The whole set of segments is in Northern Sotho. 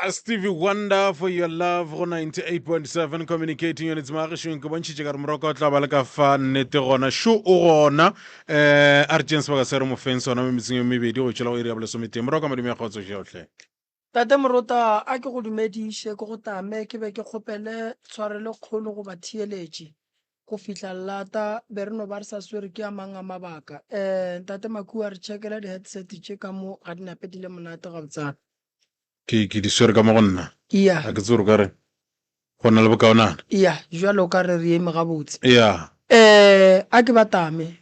Stevie Wonder for your love go 98.7 communicating yone tsemagešong ke bontšhitše ka re moroko o tla ba le ka fa nnete gona šo o gona um a re tšeng sebaka se re mo feng sona mo metseng e mebedi go tšwela go iri ya bolesometee moroko madimo ya kgotso jotlhe Tate Morota, a ke go dumediše, ke go tame, ke be ke kgopele tshwarelo kgolo go batheeletši. Go fihla lata, be re no ba re sa swere ke a mang a mabaka. Eh, Ntate Makua, re checkela di-headset tše ka mo, ga di nape di le monate gabotsana. Ke, ke di swere ka mo go nna. Iya. Ga ke tsebe gore o ka re go na le bokaonana. Iya, jwale o ka re re eme gabotse. Iya. Eh, a ke ba tame.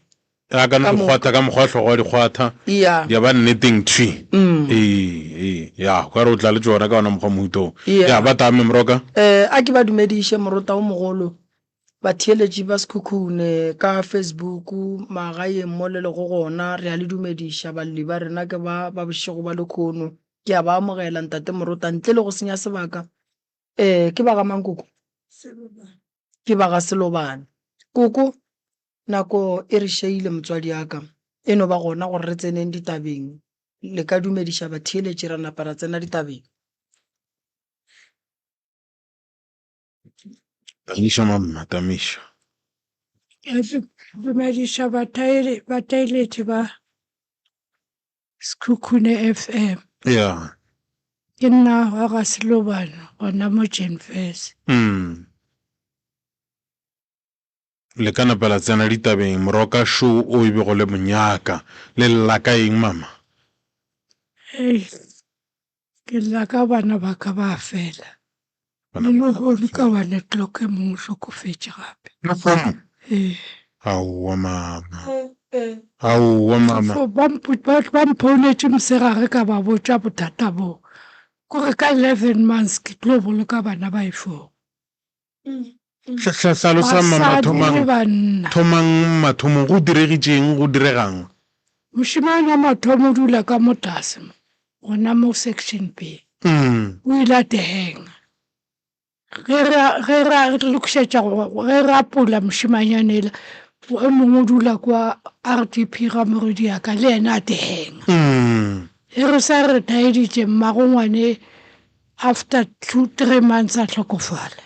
A ka no Ka di moka. kgwatha ka mokgwa hlogo wa di kgwatha. Iya. Di a ba nneteng thwi. Mm. Ee, ee, ya, o ka re o tla le tšona ka ona mokgwa mohuta wo. Iya. Ya, ba tame moroka. Eh, a ke ba dumediše morota o mogolo, batheeletši ba Sekhukhune ka Facebook, magaeng mo le lego gona, re a le dumediša, balli ba rena ke ba ba bošego ba lekhono. Ke a ba amogela Ntate Morota ntle le go senya sebaka. Eh, ke ba ga mang koko? Selobane. Ke ba ga Selobane. Koko, Nako e re šeile motswadi ya ka. E no ba gona gore re tseneng ditabeng. Le ka dumediša batheeletši ra napa ra tsena ditabeng. Tamiša mamma, tamiša. Ke dumediša batheeletši ba Sekhukhune FM. Ya. Ke nna wa ga Selobane gona mo Jenfes. Mm. Le ka napa la tsena ditabeng, Moroka šo o e bego le mo nyaka. Le lla ka eng, mama? Hei, ke lla ka bana ba ka ba fela. Le lehono ka one o'clock e mongwe o hlokofetše gape. Lehono? Ee. Aowa, mama. Aowa, mama. Ba mphounetše mosegare ka ba botša bothata boo. Kore ka 11 months ke tlo boloka bana ba e four. Hlalosa mama Basadi le thomang banna. thomang mathomong go diregitšeng go diregang. Mošemane wa mathomo o dula ka mo tlase mo, gona mo section B. Mm. O ile a tehenga. Ge re ge re lokišetša go ge re apola mošemanyana ela, o mongwe o dula kwa RDP ga morwediaka le yena a tehenga. Mm. Ge re sa re thaeditše mmago ngwane After 2, 3 months a hlokofala.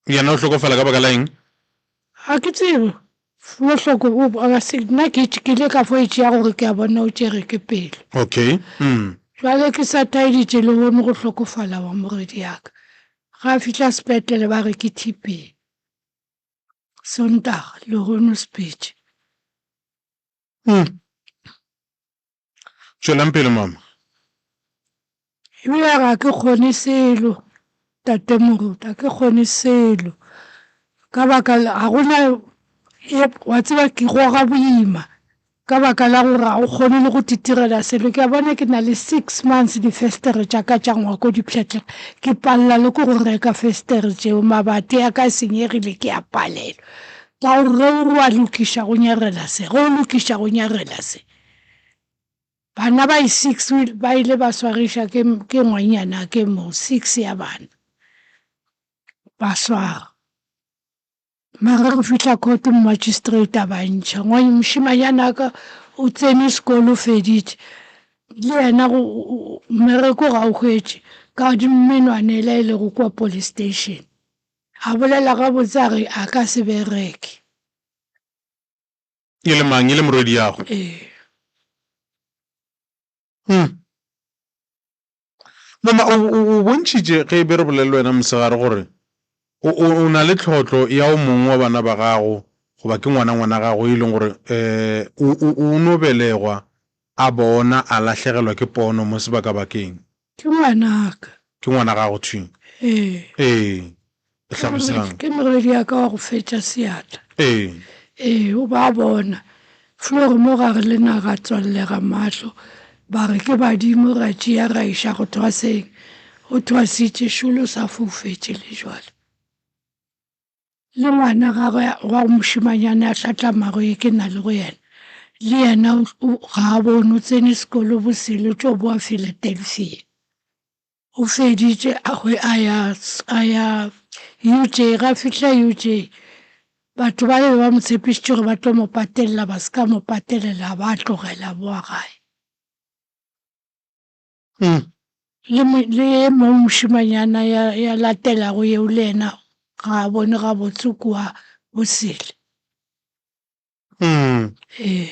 Yena o hlokofala ka baka la eng? Ga ke tsebe. O hloko, o, a se, nna ke, ke ile ka fo e tšea gore ke a bona o tšere ke pelo. Okay. Mm. Jwale ke sa taeditše lehono go hlokofala wa morwediaka. Ga a fihla sepetlele ba re ke TB. Sontaga, lehono sepetše. Mm. Tšwelang pele mama. Ebile ga ke kgone selo, tate Moruti, ga ke kgone selo. Ka baka la, ga gona, wa tseba ke goga boima ka baka la gore ga o kgone le go titirela selo. Ke a bona ke na le six months difestere tša ka tša ngwako di pšhatlega, ke palela le ke go reka festere tšeo, mabati a ka a senyegile ke a palelwa. Ka gore ge o re wa lokiša go nyarela se, ge o lokiša go nyarela se. Bana ba i-six ba ile ba swariša ke, ke ngwanyana ke mo, six ya bana ba swara. Mara re fihla court magistrate a ba ntšha. Ngwany mošemanyana ka o tsene sekolo o feditše, le yena go mmereko ga o hwetše ka menwana ela e lego kua police station. A bolela gabotse a re a ka se bereke. E le mang? E le morwediago? Ee. Hmm. Mama, o, o, o bontšhitše ge e be re bolela le wena mosegare gore o, o, o na le tlhotlo ya o mongwe wa bana ba gago goba ke ngwana ngwana gago e leng gore um o, o, o no belegwa a bona a lahlegelwa ke pono mo sebakabakeng. Ke ngwanaka. Ke ngwana gago thwi? Ee. Ee. Hlalosang. Ke morwediaka wa go fetša seatla. Ee. Ee, o ba bona. Flore mo gare le na ra tswallega mahlo. Ba re ke badimo ra tšea ra iša go thwaseng. O thwasitše šolo sa foufetše le jwale. Le ngwana gagwe wa mošemanyana a hlatlamago ye ke na le go yena, le yena ga a bone, o tsene sekolo bosele, o tšo boa Philadelphia. O feditše a ya a ya UJ, ga fihla UJ. Batho ba be ba mo tshepišitše gore ba tlo mo patelela, ba se ka mo patelela, ba tlogela boa gae. Le, le ye mongwe mošemanyana ya, ya latelago yeo le yena ga a bone gabotse kua bosele. Ee.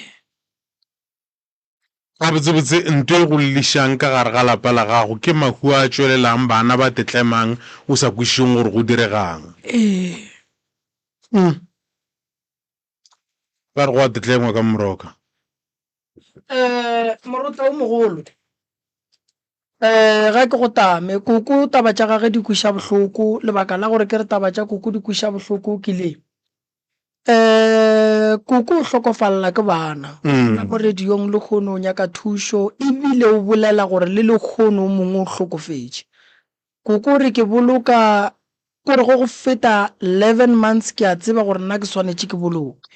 Gabotsebotse nto e go llišang ka gare ga lapa la gago ke mahu a tšwelelang, bana ba tetlemang o sa kwešišeng gore go diregang. Ee. Ba re go a tetlengwa ka moroka. Um morota o mogolo um ga ke go tame koko taba tša gage di kweša bohloko lebaka la gore ke re taba tša koko di kweša bohloko ke le um koko o hlokofalela ke bana mm. mo radiong le kgono o nyaka thušo ebile o bolela gore le lekgono o mongwe o hlokofetše koko o re ke boloka kore go go feta 11 months ke a tseba gore nna ke swanetše ke boloke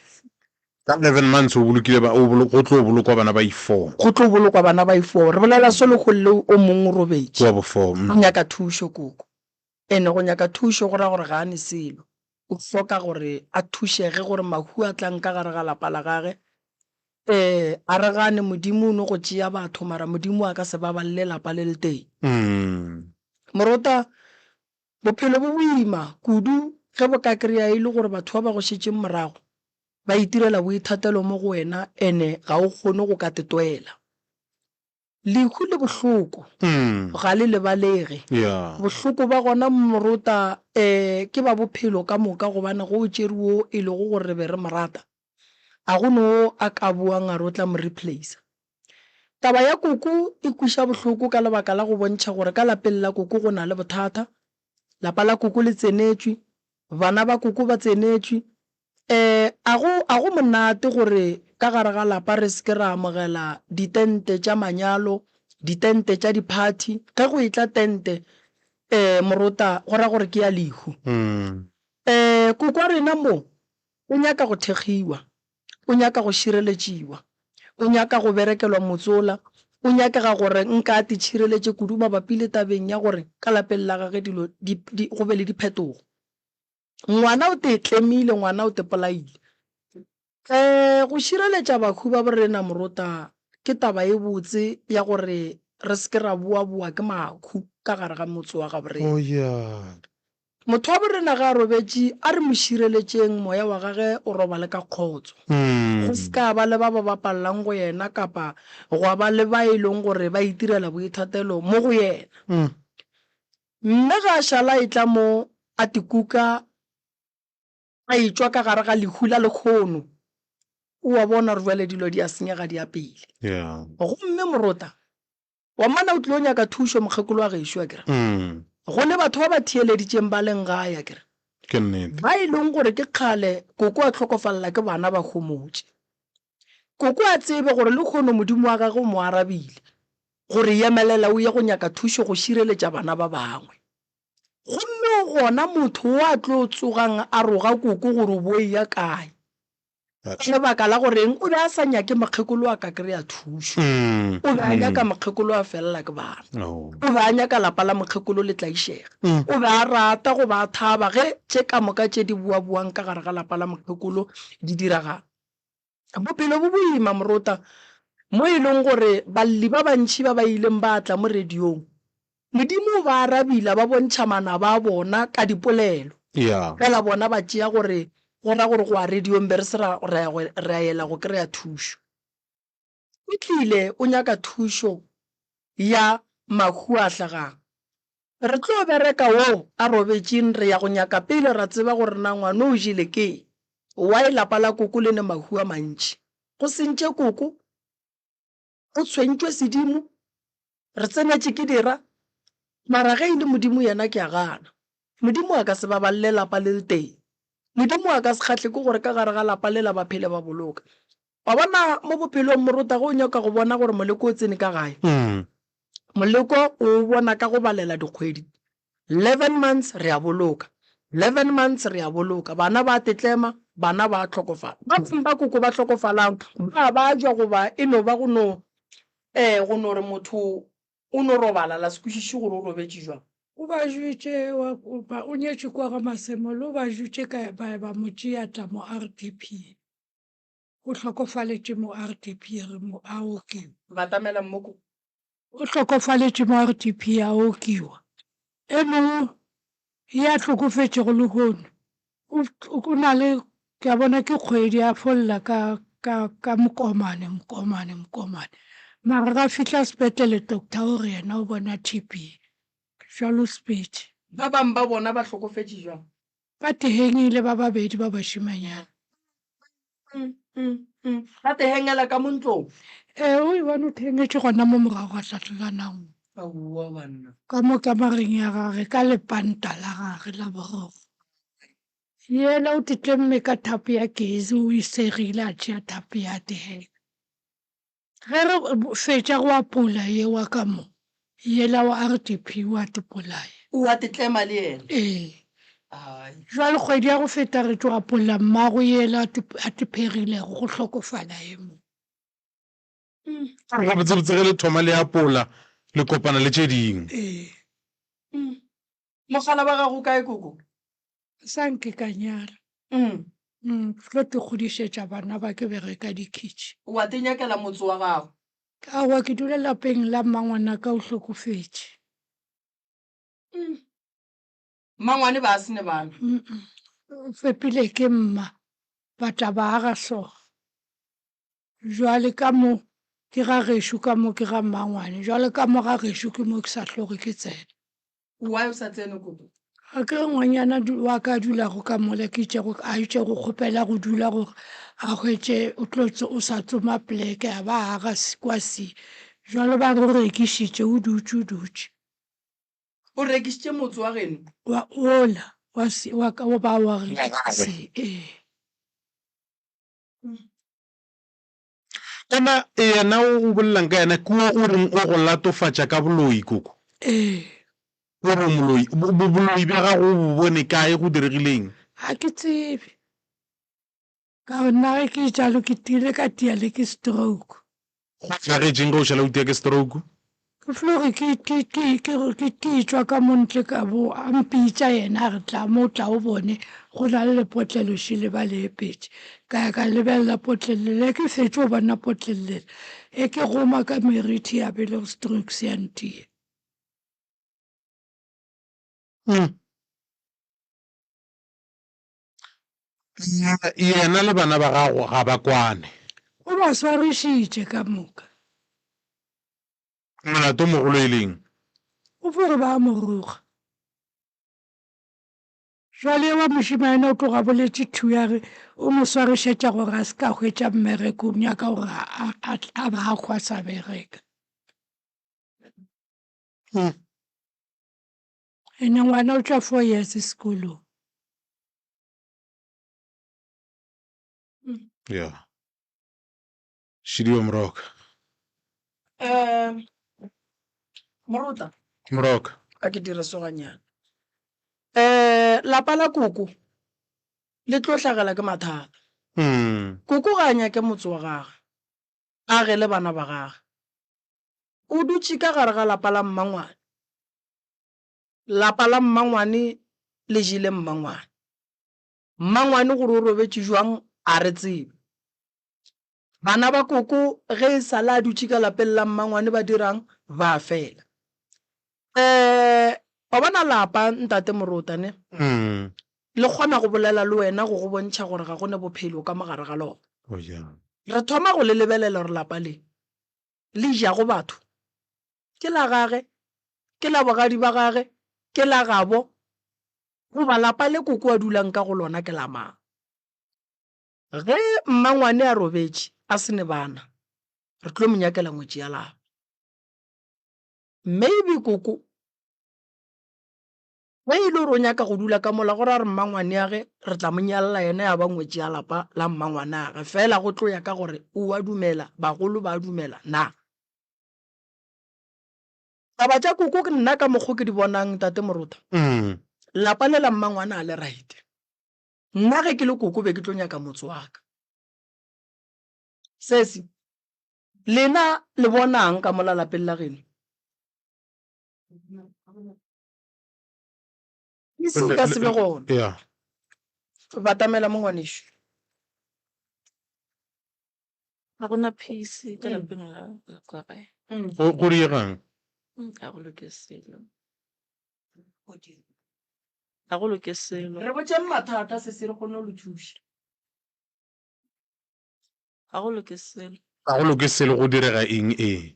Ka 11 months o bolokile ba, o bolo, go tlo bolokwa bana ba i-four. Go tlo bolokwa bana ba i-four. Re bolela so lekgolo leo o mongwe o robetše. Wa bo-four. O nyaka thušo koko. Ene go nyaka thušo go ra gore ga a ne selo. O hloka gore a thušege gore mahu a tlang ka gare ga lapa la gage, um a re gane Modimo o no go tšea batho mara Modimo a ka se babalele lapa le le tee. Morota, bophelo bo boima kudu ge bo ka kry-a e le gore batho ba ba go šetšeng morago ba itirela boithatelo mo go wena ene ga o kgone go ka tetwela. Lehu le bohloko, ga le lebalege. Bohloko ba gona morota um ke ba bophelo ka moka gobane go o tšere wo e lego gore re be re mo rata, a go no wo a ka boang a re o tla mo replacer. Taba ya koko e kweša bohloko ka lebaka la go bontšha gore ka lapeng la koko go na le bothata, lapa la koko le tsenetšwe, bana ba koko ba tsenetšwe, Um a go, a go monate gore ka gare ga lapa re se ke ra amogela ditente tša manyalo, ditente tša diphathi. Ge go etla tente, um morota, go ra gore ke ya lehu. Um koko wa rena mo o nyaka go thekgiwa, o nyaka go šireletšiwa, o nyaka go berekelwa motsola, o nyakega gore nka a titšhireletše kudu mabapi le tabeng ya gore ka lapeng la gage dilo di, di, go be le diphetogo. Ngwana o te tlemile, ngwana o te polaile. Um go šireletša bakhu ba borena Morota ke taba e botse ya gore re se ke ra boaboa ke makhu ka gare ga motse wa gaborena. Oh yeah. Motho wa borena ge a robetše a re mo šireletšeng moya wa gage o robale ka kgotso. Go se ka ba le ba ba bapalelang go yena kapa gwa ba le ba e leng gore ba itirela boithatelo mo go yena. Mme ge a šala a etla mo a tikuka a etšwa ka gare ga lehu la lekgono, o a bona gore bjale dilo di a senyega di ya pele. Yeah. Gomme morota, wa mmona o tlilo nyaka thušo mokgekolo wa gešo akere. Go ne batho ba ba theeleditšeng ba leng gae akere. Ke nnete. Ba e leng gore ke kgale koko a hlokofalela ke bana ba homotše. Koko a tsebe gore lekgono Modimo wa gagwe o mo arabile. Gore yemelela o ye go nyaka thušo go šireletša bana ba bangwe. Gomme o gona motho wo a tlo tsogang a roga koko gore o bo eya kae. Ka lebaka la gore eng o be a sa nyake mokgekolo a ka kry-a thušo. O be a nyaka mokgekolo a felela ke bana. O be a nyaka lapa la mokgekolo le tlaišega. O be a rata goba a thaba ge tše ka moka tše di boaboang ka gare ga lapa la mokgekolo di diragala. Bophelo bo boima morota, mo e leng gore balli ba bantši ba ba ileng ba tla mo radiong, Modimo o ba arabile a ba bontšha manaba a bona ka dipolelo. Yeah. Fela bona ba tšea gore go ra gore go ya radiong be re se ra, ra ya go, ra yela go kry-a thušo. O tlile o nyaka thušo ya mahu a hlagang. Re tlo bereka wo a robetšeng re ya go nyaka pele ra tseba gore na ngwana o jele ke why lapa la koko le ne mahu a mantši. Go sentše koko, go tshwentšwe sedimo, re tsenetše ke dira, mara ge e le Modimo yena ke a gana. Modimo a ka se babalele lapa le le tee. Modimo a ka se kgahle ke gore ka gare ga lapa lela ba phele ba boloka. Wa bona mo bophelong morota ge o nyaka go bona gore moleko o tsene ka gae, moleko o o bona ka go balela dikgwedi. 11 months re a boloka, 11 months re a boloka, bana ba tetlema, bana ba hlokofala. Ba bangwe ba koko ba hlokofalang ba bajwa goba e no ba go no um go no re motho o no robala la se kwešiše gore o robetše jwang. O ba jwetše wa ba o nyetše kwa ga Masemola o ba jwetše ka ba ba mo tšea tla mo RDP. O hlokofaletše mo RDP re mo a okiwa. Batamela mo ko. O hlokofaletše mo RDP a okiwa. E mongwe ye a hlokofetšego lehono o o na le ke a bona ke kgwedi a folla ka ka ka Mokomane Mokomane Mokomane mara ga fihla sepetlele doctor o re yena o bona TB jwalo sepetše. Ba bang ba bona ba hlokofetše jwang? Ba tehengile ba babedi ba bašemanyana. Ba tehengela ka mo ntlong? Ee, o e bone o thehengetše gona mo morago ga hlatlolanago. Aowa banna. Ka mo kamareng ya gage ka lepanta la gage la borokgo. Yena o titlemme ka thapo ya gezi o e segile a tšea thapo ya tehenga. Ge re fetša go apola yewa ka mo, yela wa RDP wa tipolaya. O a tetlema le yena? Ee. Jwale kgwedi ya go feta re tšo apolla mmago yela a tiphegilego go hlokofala ye mo. Gabotsebotse ge le thoma le apola le kopana le tše dingwe. Ee. Mogala wa gago o kae koko? Sa nke ka nyala. Mm. Ke tlo te godišetša bana ba ke bereka dikhitšhi. Wa te nyakela motse wa gago? Aowa ke dula lapeng la mmangwanaka o hlokofetše. Mm. Mmangwane ba se ne bana? Mm. O fepile ke mma ba tla ba aga so. Jwale ka mo ke ga gešo ka mo ke ga mmangwane jwale ka mo ga gešo ke mo ke sa hloge ke tsena. Why o sa tsene koko? Ga ke re ngwanyana wa ka a dulago ka mola ke itše go a itše go kgopela go dula gore a hwetše o tlo o sa tsoma pleke a ba aga kwa si jwale ba re o rekišitše o dutše o dutše. O rekišitše motse wa geno? Wa ola wa si wa ka o ba wa si ee. Kana yena o bolelang ka yena ke wo o reng o go latofatša ka boloi, koko? Ee. O re o moloi. Boloi bja gago o bo bone kae, go diregileng? Ga ke tsebe. Ka gore nna ge ke jalo ke tile ka tia le ke stroke. Go hlagetšeng ge o šala o tia ke stroke? Ke flo re ke, ke, ke, ke, ke, ke tšwa ka mo ntle ka bo, a mpitša yena a re tla mo tla o bone go na le lepotlelo šele ba le epetše. Ka ya ka lebelela potlelo lela, ke fetše go bona potlelo lela e ke goma ka merithi ya be le gore stroke se ya ntia. Mm. Yena le bana ba gago ga ba kwane. O ba swarišitše ka moka. Molato o mogolo e leng? O fo re ba mo roga. Jwale wa mošemane o tloga boletše thu ya re o mo swarišetša gore a se ka hwetša mmereko, o nyaka gore a ba a hwa sa bereka. Ene ngwana o tšwa 4 years sekolong. Yeah. Šidiwa Moroka. Um Morota. Moroka. A ke dire soganyana. Um lapa la koko le tlo hlagela ke mathata. Mm. Koko ga a nyake motse wa gagwe, a ge le bana ba gagwe. O dutše ka gare ga lapa la mmangwane. Lapa la mmangwane le jele mmangwane. Mmangwane gore o robetše jwang a re tsebe. Bana ba koko ge e sa le a dutše ka lapeng la mmangwane ba dirang? Ba fela. Um wa bona lapa ntate Morota ne? Le kgona go bolela le wena go go bontšha gore ga go ne bophelo ka mo gare ga lona. Oh yeah. Re thoma go le lebelela gore lapa le le jago batho ke la gage, ke la bogadi ba gage, ke la gabo goba lapa le koko a dulang ka go lona ke la mang. Ge mmangwane a robetše a se ne bana, re tlo mo nyakela ngwetši ya lapa. Maybe koko ge e le gore o nyaka go dula ka mola go ra re mmangwaneage re tla mo nyalla yena ya ba ngwetši ya lapa la mmangwaneage. Fela go tlo ya ka gore o a dumela, bagolo ba a dumela na. Taba tša koko ke nna ka mokgo ke di bonang Ntate Morota. Lapa le la mmangwane a le right. Nna ge ke le koko be ke tlo nyaka motse wa ka. Sesi, lena le bonang ka mola lapeng la geno? Peace e ka se be gona. Yeah. Batamela mo ngwanešu. Ga gona peace ka lapeng la la kwa gae. Go go diegang? Ga go loke selo. Ga go loke selo. Re botšeng mathata se se re kgone go le thuša. Ga go loke selo. Ga go loke selo go direga eng ee?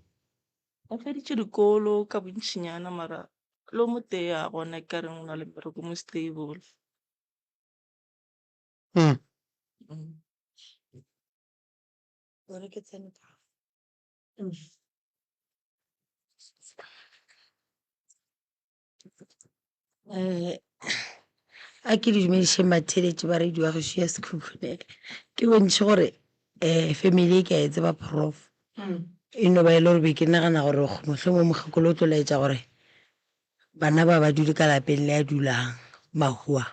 Ba feditše dikolo ka bontšinyana mara le o motee a gona ke ka reng o na le mmereko mo stable. Mm. Mm. Um a ke le dumedišeng batheeletši ba radio ya gešo ya Sekhukhune. Ke bontšhe gore um family e ke a e tseba prof. E no ba e le gore be ke nagana gore mohlomongwe mokgekolo o tlo laetša gore bana ba ba dule ka lapeng le a dulang mahua.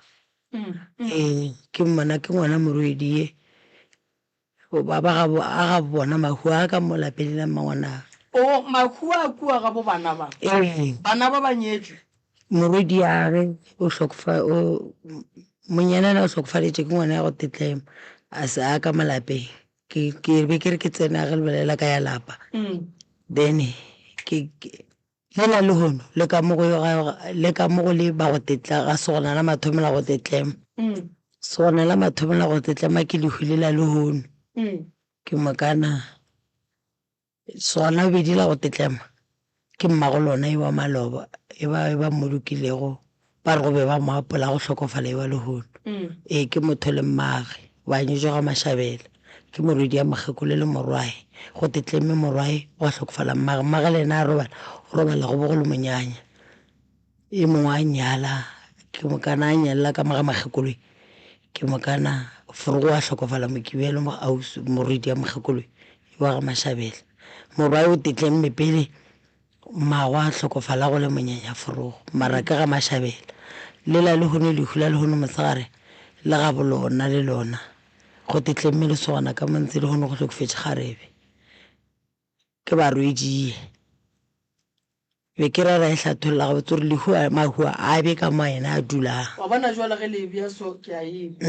Ee, ke mmona ke ngwana morwedi ye. Ba ba gabo a gabo bona mahu a ka mo lapeng la mmangwanagwe. O, mahu a kua gabo bana ba. Ee. Bana ba ba nyetšwe. Morwediage o hlokofa o monyana yena o hlokofaletše ke ngwana ya go tetlema a se a ka mo lapeng. Ke ke be ke re ke tsena ge le bolela ka ya lapa. Then ke ke lela lehono le ka mo go le ka mo go le ba go tetla ga se gona la mathomo la go tetlema. Sona la mathomo la go tetlema ke lehu le la lehono. Ke mokana sona bobedi la go tetlema ke mmago lona e wa maloba e ba e ba mmolokilego ba re go be ba mo apola go hlokofala e wa lehono. Ee ke motho le mmage ba nyetšwe ga Mashabela ke morwedi ya mokgekolo le morwae go tetleme morwae gwa hlokofala mmage mmage le yena a robala o robala go bo go le monyanya. E mongwe a nyala, ke mokana a nyalela ka mo ga makgekolo, ke mokana forogo wa hlokofala Mokibelo mo ausi morwedi ya mokgekolo wa ga Mashabela. Morwae o tetlemme pele mmagwe a hlokofala go le monyanya forogo, mara ke ga Mashabela. Le la lehono lehu la lehono mosegare le ga bolona le lona go tetlemme lesogana ka mo ntse lehono go hlokofetše kgarebe. Ke barwedie. Be ke ra ra e hlatholla gabotse gore lehu a, mahu a a be ka mo yena a dulang. Wa bona jwale ge le e bea so ke a e kwa.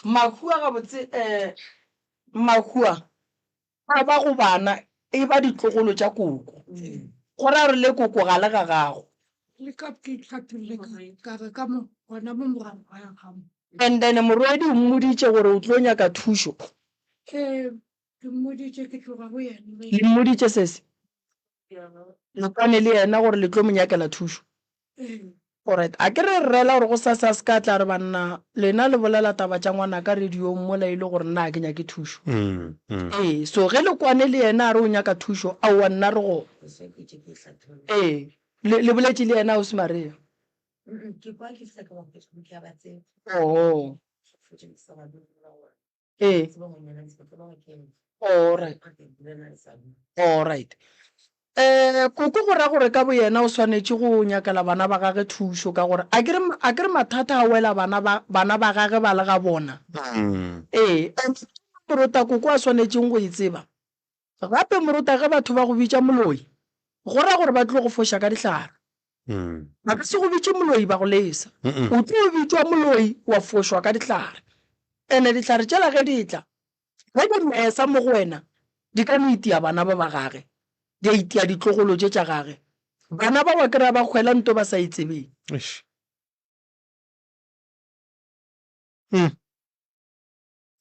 Mahu a gabotse um mahu a a ba go bana e ba ditlogolo tša koko. Go ra gore le koko ga le ga gago. Le ka ke hlatholle ka ka re ka mo gona mo morago ga ga mo. And then morwedi o mmoditše gore o tlo nyaka thušo. Ee. Ke mmoditše ke tloga go yena. Le mmoditše sese? Le kwane le yena gore le tlo mo nyakela thušo? Ee. Alright. A ke re re rela gore gosasa a se ka tla re banna lena le bolela taba tša ngwanaka radiong mola e le gore nna ga ke nyake thušo. Ee. So ge le kwane le yena a re o nyaka thušo, aowa nna re gona. Ee. Le, le boletše le yena Ausi Maria? Oho. Ee. Alright. Alright. Eh, koko go ra gore ka boyena o swanetše go nyakela bana ba gage thušo ka gore a ke re a ke re mathata a wela bana ba bana ba gage ba le ga bona. Ee, and morota koko a swanetšeng go e tseba. Gape morota ge batho ba go bitša moloi, go ra gore ba tlo go foša ka dihlare. Ba ka se go bitše moloi ba go lesa. O tlo bitšwa moloi wa fošwa ka dihlare. Ene dihlare tšela ge di tla, ge di mesa mo go wena, di ka no itia bana ba ba gage, di a itia ditlogolo tše tša gage. Bana ba wa kry-a ba hwela nto ba sa e tsebeng.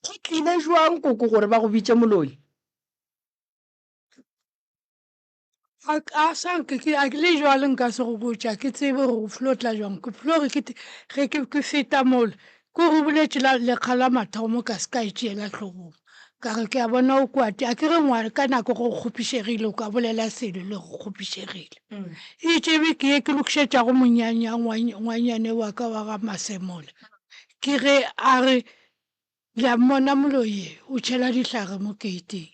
Go tlile jwang koko gore ba go bitše moloi? A a sa ke ke a le jwale nka se go botše a ke tsebe gore go flo tla jwang ke flo re ke ge ke ke feta mola ke go boletše la lekga la mathomo ka se ka e tšeela hlogong ka re ke a bona o kwate a ke re ngwana ka nako go kgopišegile o ka bolela selo le go kgopišegile e tšebe ke ye ke lokišetšago monyanya ngwanyane wa ka wa ga Masemola ke ge a re le a mmona moloi o tšhela dihlare mo keiting.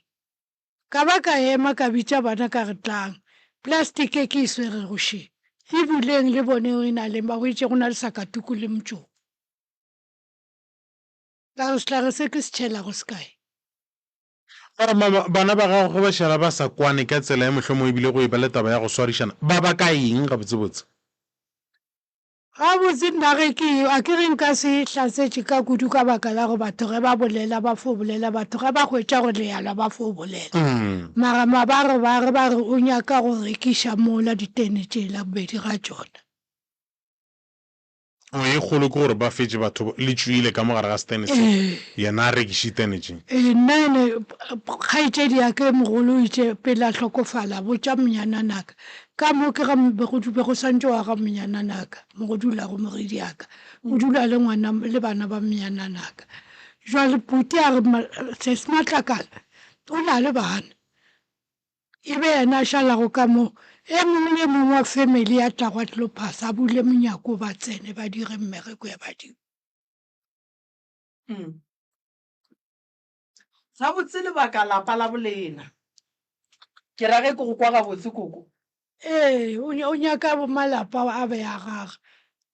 Ka ba ka ema ka bitša bana ka re, Tlang, plastic e ke e swerego še, e buleng le boneng e na leng. Ba hwetše go na le sakatuku le motšoko. Ka re, Sehlare se ke se tšhelago se kae? Mara mama, bana ba gago ge ba šala ba sa kwane ka tsela ye mohlomongwe ebile go eba le taba ya go swarišana, ba baka eng gabotsebotse? Gabotse nna ge ke a ke re nka se hlasetše ka kudu ka baka la gore batho ge ba bolela ba fo bolela, batho ge ba hwetša gore le a lwa ba fo bolela. Mara mabare ba re ba re o nyaka go rekiša mola ditene tšela bobedi ga tšona. O e kgolo ke gore ba fetše batho le tšwile ka mo gare ga setene se, yena a rekiše tene tše. Ee, nna ene kgaetšedi ya ka e mogolo o itše pele a hlokofala a botša monyananaka ka mo ke ga be go be go swantše wa ga monyananaka mo go dulago morwediaka, o dula le ngwana le bana ba monyananaka. Jwale puti a re Sesi Matlakala o na le bana. E be yena a šalago ka mo. E mongwe le e mongwe wa family ya tlago a tlilo phasa, a bule monyako ba tsene ba dire mmereko ya badimo. Mm. Gabotse lebaka lapa la bolena. Ke ra ge ke go kwa gabotse koko. Ee, o, o nyaka malapa a be a gage.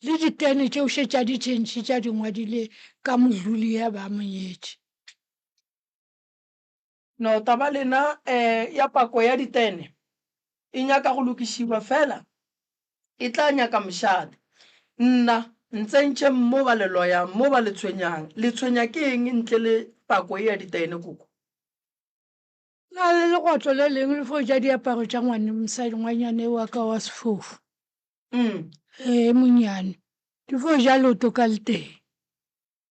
Le ditene tše o šetše a di tšhentšhitše a di ngwadile ka modluli ya ba mo nyetše. No, taba lena ya pako ya ditene e nyaka go lokišiwa fela e tla nyaka mošate. Nna ntsentšheng mo ba le loyang, mo ba le tshwenyang. Le tshwenya ke eng ntle le pako ye ya ditene, koko? Na le legotlo le lengwe le fo ja diaparo tša ngwane, mosadi, ngwanyane wa ka wa sefofu. Ee, monnyane. Di fo ja leoto ka letee.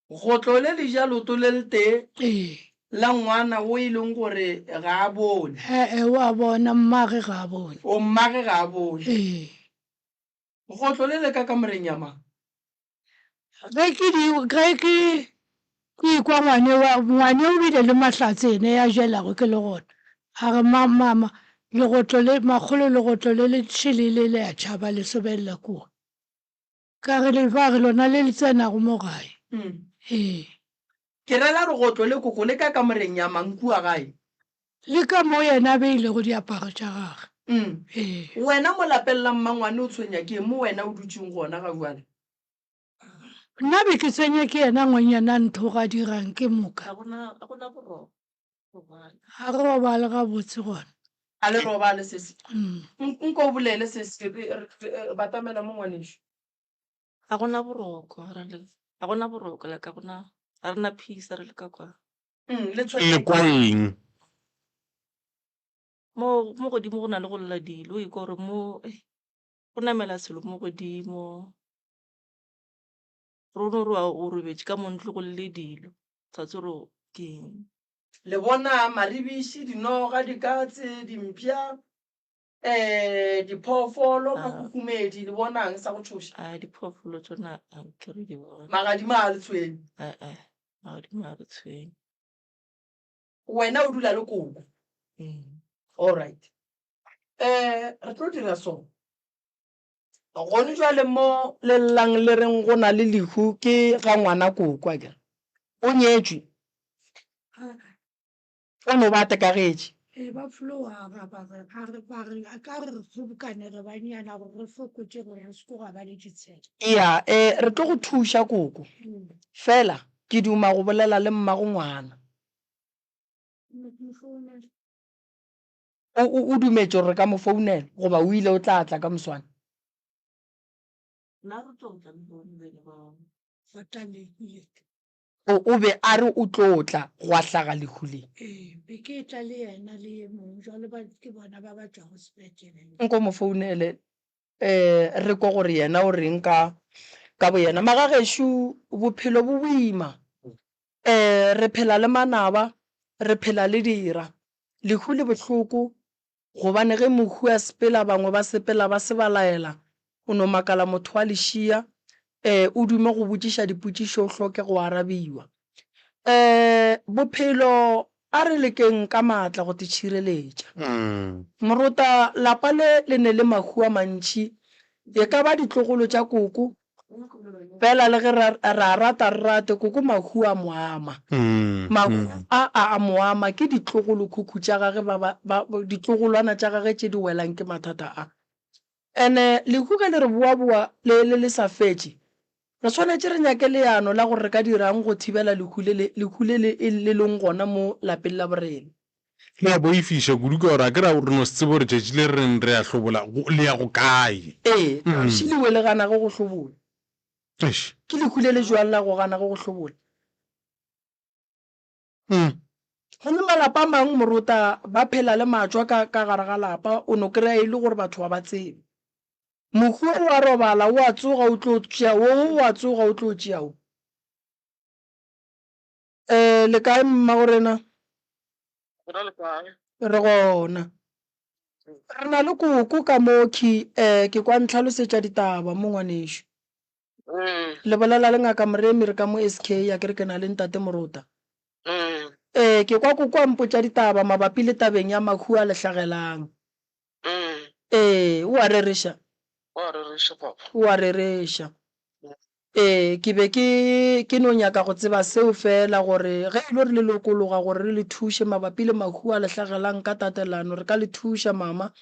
Gotlo le le ja leoto le letee Ee. la ngwana wo e leng gore ga a bone. E-e, o a bona, mmage ga a bone. O, mmage ga a bone. Ee. Gotlo le le ka kamoreng ya mang? Ge ke di, ge ke, ke ekwa ngwane wa, ngwane o bile le mahlatse ene ya jelago ke le gona. A re, ma, mama, legotlo le, makgolo legotlo le le šele le le a tšhaba le sobelela kua. Ka re le ba re lona le le tsenago mo gae. Ee. Ke rela re gotlo le koko le ka kamoreng ya mang kua gae? Le ka mo yena a beilego diaparo tša gage. Ee. Wena mo lapeng la mmangwane o tshwenya ke eng mo wena o dutšeng gona ga bjale? Nna be ke tshwenya ke yena ngwanyana a nthoga a dirang ke moka. Ga gona, ga gona boroko. Ga re robale gabotse gona. A le robale sesi? Nko o bolele sesi, batamela mo ngwanešu. Ga gona boroko, ga gona boroko like ga gona, ga re na peace ha re le ka kwa. Le kwa eng? Mo mo godimo go na le go lla dilo, o ikwa gore mo go namela selo mo godimo. Re no re o robetše ka mo ntlo go lle dilo, sa tsebe gore ke eng. Le bona maribiši, dinoga, dikatse, dimpša, diphoofolo, makhukhumedi, le bonang sa go tšhoša? A diphoofolo tšona a ke re di bone. Magadima a le tshwenye? Ee, magadima a re tshwenye. Wena o dula le koko? Ee. All right. Re tlo dira so. Gone jwale mo le llang le reng go na le lehu ke ga ngwana koko akere? O nyetšwe? O no ba a tekagetše? Ee, ba flo aga ba re, a re, ba re, a ka re re kgobokane re bannyana gore re fokotše gore re se ko gwa ba le ditshele. Eya, e, re tlo go thuša koko. Fela ke duma go bolela le mmago ngwana. O, o, o dumetše gore re ka mo founela, goba o ile o tla tla ka moswane? Nna re tlo tla le bone bene ba. Ba tla lehu le. O, o be a re o tlo tla gwa hlaga lehu le. Ee, be ke etla le yena le ye mongwe, jwale ba, ke bona ba ba tšwago sepetlele. Nko mo founele, eh, re kwe gore yena o reng ka, ka boyena. Magagešo, bophelo bo boima. Eh, re phela le manaba, re phela le dira. Lehu le bohloko gobane ge mohu a sepela bangwe ba sepela ba se ba laela, o no makala motho wa lešia, eh, o dume go botšiša dipotšišo o hloke go arabiwa. Eh, bophelo a re lekeng ka maatla go te tšhireletša. Morota, lapa le le ne le mahu a mantši, e ka ba ditlogolo tša koko, Fela le ge ra, ra rata re rate, koko Mahu a mo ama. Mahu a a a mo ama ke ditlogolokhukhu tša gage ba, ba, ba, ditlogolwana tša gage tše di welang ke mathata a. Ene lehu ge le re boaboa le, le, le sa fetše, re swanetše re nyake leano la gore re ka dirang go thibela lehu le, le, lehu le le, le leng gona mo lapeng la borena. Le a boifiša kudu ka gore a ke ra re no se tsebe gore tšatši le re reng re a hlobola, le ya go kae. Ee, šiliwe le gana ge go hlobola. Eish. Ke lehu le le jwang la go gana ge go hlobola? Mm. Gomme malapa a mangwe morota ba phela le matšwa ka ka gare ga lapa, o no kry-a e le gore batho ga ba tsebe. Mohu o a robala, o a tsoga o tlo tšea wo, o a tsoga o tlo tšea wo. Eh, le kae mmagorena? Rena le kae? Re gona. Re na le koko ka mo khi, eh, ke kwa ntlhalosetša ditaba mo ngwanešu. Ee. Le bolela le Ngaka Moremi re ka mo SK a ke re ke na le Ntate Morota. Ee. Ee, ke kwa koko a mpotša ditaba mabapi le tabeng ya mahu a le hlagelang. Ee. Ee, o a rereša? O a rereša, papa. O a rereša. Ee, ke be ke, ke no nyaka go tseba seo feela, gore ge e le gore le lokologa gore re le thuše mabapi le mahu a le hlagelang ka tatelano, re ka le thuša, mama.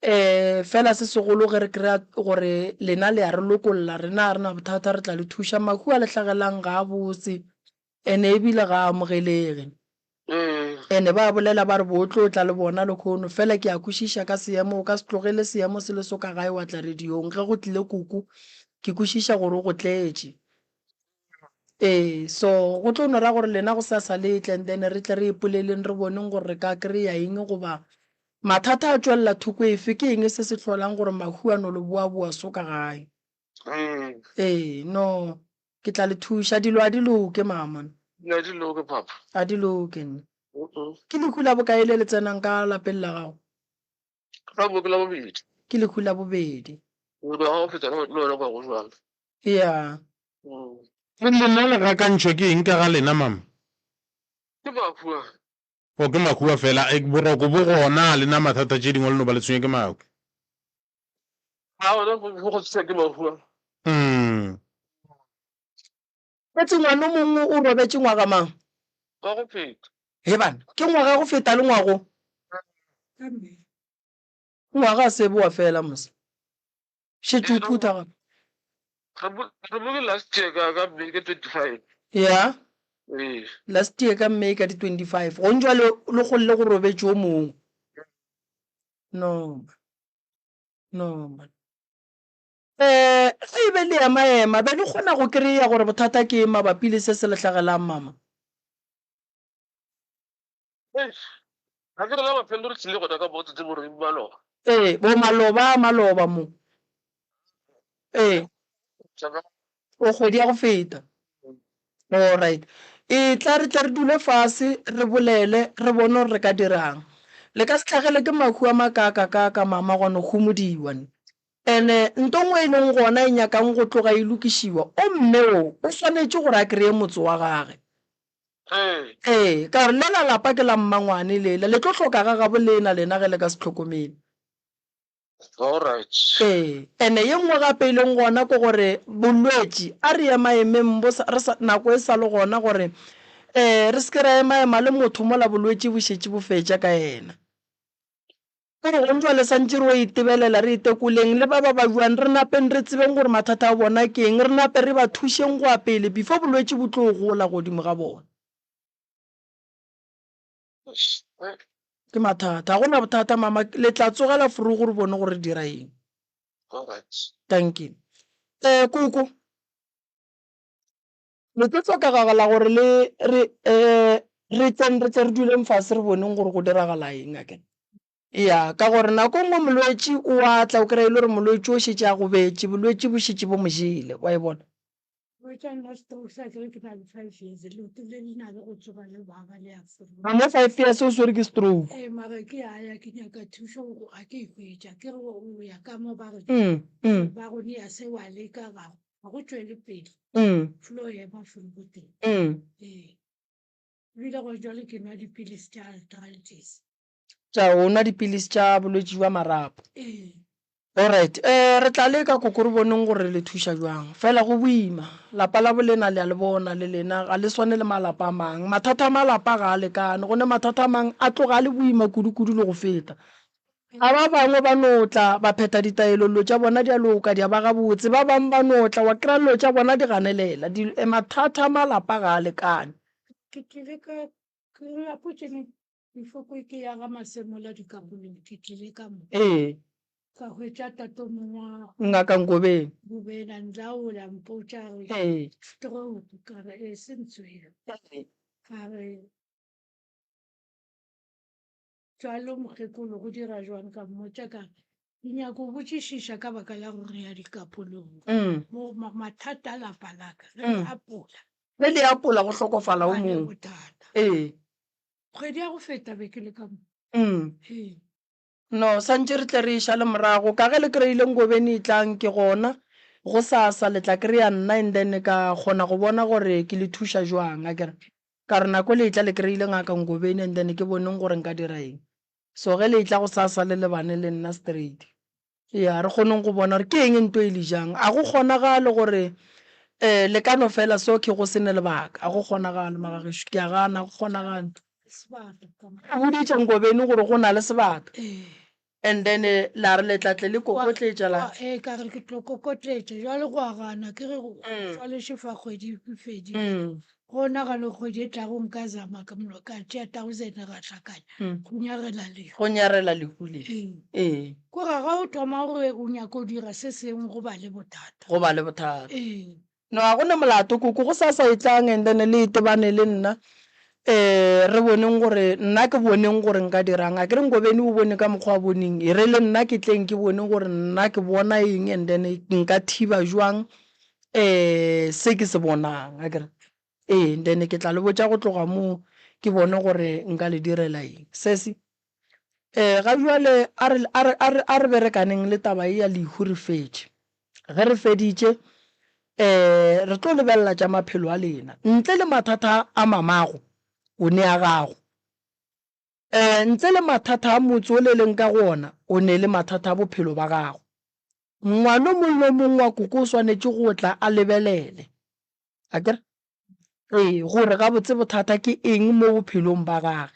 Ee, fela se segolo ge re kry-a gore lena le a re lokolla, rena ga re na bothata, re tla le thuša. Mahu a le hlagelang ga a botse, ene ebile ga a amogelege. Ene ba bolela ba re bo tlo tla le bona lekhono, fela ke a kwešiša ka seemo, o ka se tlogele seemo se le so ka gae wa tla radiong. Ge go tlile koko, ke kwešiša gore o go tletše. Ee, so go tlo no ra gore lena gosasa le tle and then re tle re ipoleleng re boneng gore re ka kry-a eng goba mathata a tšwelela thoko efe, ke eng se se hlolang gore mahu a no le boa-boa so ka gae. Ee, no, ke tla le thuša. Dilo a di loke, mama. Dilo a di loke, papa. A di loke, nna. Ke lehu la bokae le le tsenang ka lapeng la gago? La bo, ke la bobedi. Ke lehu la bobedi. Ga go feta le wena go ya go jwalo. Ya. Le lena le gakantšhwa ke eng ka ga lena, mama? Ke mahu a. O ke mahu a fela. E, boroko bo gona, a lena mathata tše dingwe le no ba le tshwenywa ke mahu. A gona go go tshwenywa ke mahu a. Mm. Etse ngwana o mongwe o robetše ngwaga mang? Wa go feta. He bana, ke ngwaga go feta le ngwago. Ngwaga a se boa fela mos. Šetše o phutha gape. Re bone last year ka ka May ka 25. Ya. Ee. Last year ka May ka di 25. Gong jwale le golle go robetše o mongwe. No man. No man. Eh, ge e be le ema-ema, be le kgona go kry-a gore bothata ke eng mabapi le se se le hlagelang, mama? Eish, ga ke re la mafelelo re tlile gona ka mo tsetse boreng maloba. Ee, bo maloba a maloba mo. Ee. O kgwedi ya go feta. Alright. E tla re tle re dule fase re bolele re bone gore re ka dirang. Le ka se hlagele ke mahu a makaakakaaka mama gwa no homodiwa ne. Ene nto nngwe e leng gona e nyakang go tloga e lokišiwa, o mme o o swanetše gore a kreye motse wa gage. Ee, ka gore lela lapa ke la mmangwane lela, le tlo hloka ga gabo lena lena ge le ka se hlokomele. Alright. Ee, ene ye nngwe gape e leng gona ke gore bolwetši a re emaemeng bo sa, re sa, nako e sa le gona gore um re se ke ra emaema le motho mola bolwetši bo šetše bo fetša ka yena. Ke gore gong jwale santše re o itebelela, re itekoleng le ba ba babjang, re napeng re tsebeng gore mathata a bona ke eng, re nape re ba thušeng go ya pele before bolwetši bo tlo gola godimo ga bona. Ke mathata. Ga go na bothata mama, le tla tsogela forogo re bone gore re dira eng. Thank you. Eh, koko, le tlo hlokagala gore le re eh re tleng re tle re duleng fase re boneng gore go diragala eng akere. Ya, ka gore nako nngwe molwetši o a tla o kry-a e le gore molwetši o šetše a gobetše, bolwetši bo šetše bo mo jele, wa e bona. Hwetša nna stroke sa ke ke na le 5 years leoto le le na le go tsoga le baba le a foroga. A mo 5 years o swere ke stroke? Ee mara ke a ya ke nyaka thušo ga ke e hwetša ke re o ya ka mo ba re ba go nea se wa leka ga go tšwele pele flo ema forogo teng. Ee ebile go jwale ke nwa dipilisi tša arthritis. Tša o nwa dipilisi tša bolwetši bja marapo. Ee. Alright, eh, re tla leka koko re boneng gore re le thuša bjang. Fela go boima. Lapa la bolena le a le bona le lena ga le swane le malapa a mang. Mathata a malapa ga a lekane. Go ne mathata a mang a tloga a le boima kudu-kudu le go feta. A ba bangwe ba no tla ba phetha ditaelo dilo tša bona di a loka di a ba gabotse. Ba bangwe ba no tla wa kry-a dilo tša bona di ganelela. Di, eh, mathata a malapa ga a lekane. Ke tlile ka ke rapotše before ke ya ga Masemola dikapolong ke tlile ka mo. Ee. Ka hwetša tate o mongwe wa. Ngaka Ngobeni. Ngobeni a nlaola, a mpotša a re. Ee. Stroke, ka re ee se ntswere. Ee. A re jwalo mokgekolo go dira jwang, ka mmotša ka re ke nyaka go botšišiša ka baka la gore re ya dikapolong. Mo mathata a lapa la ka ge le apola. Ge le apola go hlokofala o Ba le mongwe. bothata. Ee. Kgwedi ya go feta be ke le ka mo. Ee. No, santše re tle re e šale morago. Ka ge le kry-ile Ngobeni etlang ke gona, gosasa le tla kry-a nna and then ka kgona go bona gore ke le thuša jwang, akere. Ka re nako le etla le kry-ile Ngaka Ngobeni and then ke boneng gore nka dira eng. So ge le etla gosasa le lebane le nna straight. Ya, re kgoneng go bona gore ke eng nto e le jang. A go kgonagale gore um le ka no fela so ke go se ne lebaka. A go kgonagale magagešo, ke a gana, a go kgonagale. O boditše Ngobeni gore go na le sebaka. And then la re le tla tle le kokotletša la. Ee, ka re ke tlo kokotletša. Jwale go a gana ke re jwale šefa kgwedi e fedile. Go nagana kgwedi e tlago nka zama ka mno ka tšea thousand ra hlakanya go nyarela lehu. Go nyarela lehu le. Ee. Ko ra ga o thoma gore o nyaka go dira se sengwe go ba le bothata. Go ba le bothata. Ee. No, ga go na molato koko, go sasa etlang and then le itebane le nna um re boneng gore nna ke boneng gore nka dirang. A ke re Ngobeni o bone ka mokgwa a boneng, e re le nna ke tleng ke bone gore nna ke bona eng and then nka thiba jwang um se ke se bonang, a ke re. Ee, and then ke tla le botša go tloga moo ke bone gore nka le direla eng. Sesi, um ga bjale a re, a re, a re, a re berekaneng le taba ye ya lehu re fetše. Ge re feditše, um re tlo lebelela tša maphelo a lena. Ntle le mathata a mamago, o ne a gago. Um ntle le mathata a motse o le leng ka go ona, o ne le mathata a bophelo ba gago. Ngwana o mongwe le o mongwe wa koko o swanetše go tla a lebelele. Akere? Ee, gore gabotse bothata ke eng mo bophelong ba gage.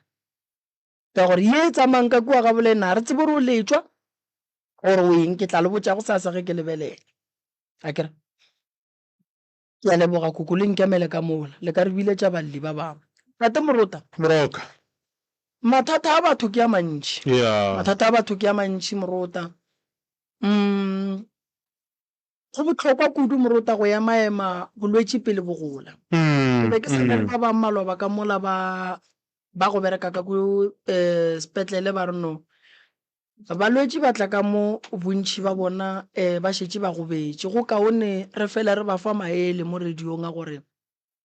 Ka gore ye e tsamayang ka kua ga bolena ga re tsebe gore o letšwa gore o eng, ke tla le botša gosasa ge ke lebelela. Akere? Ke a leboga koko le nkemele ka mola, le ka re biletša balli ba bangwe. Tate Morota. Moroka. Mathata a batho ke a mantši. Yeah. Mathata a batho ke a mantši Morota. Mm. Go bohlokwa kudu morota go emaema bolwetši pele bo gola. Ke be ke sa le ba bang maloba ka mola ba ba go bereka ka ko sepetlele ba re no balwetši ba tla ka mo bontši ba bona ba šetše ba gobetše. Go kaone re fele re ba fa maele mo radiong a gore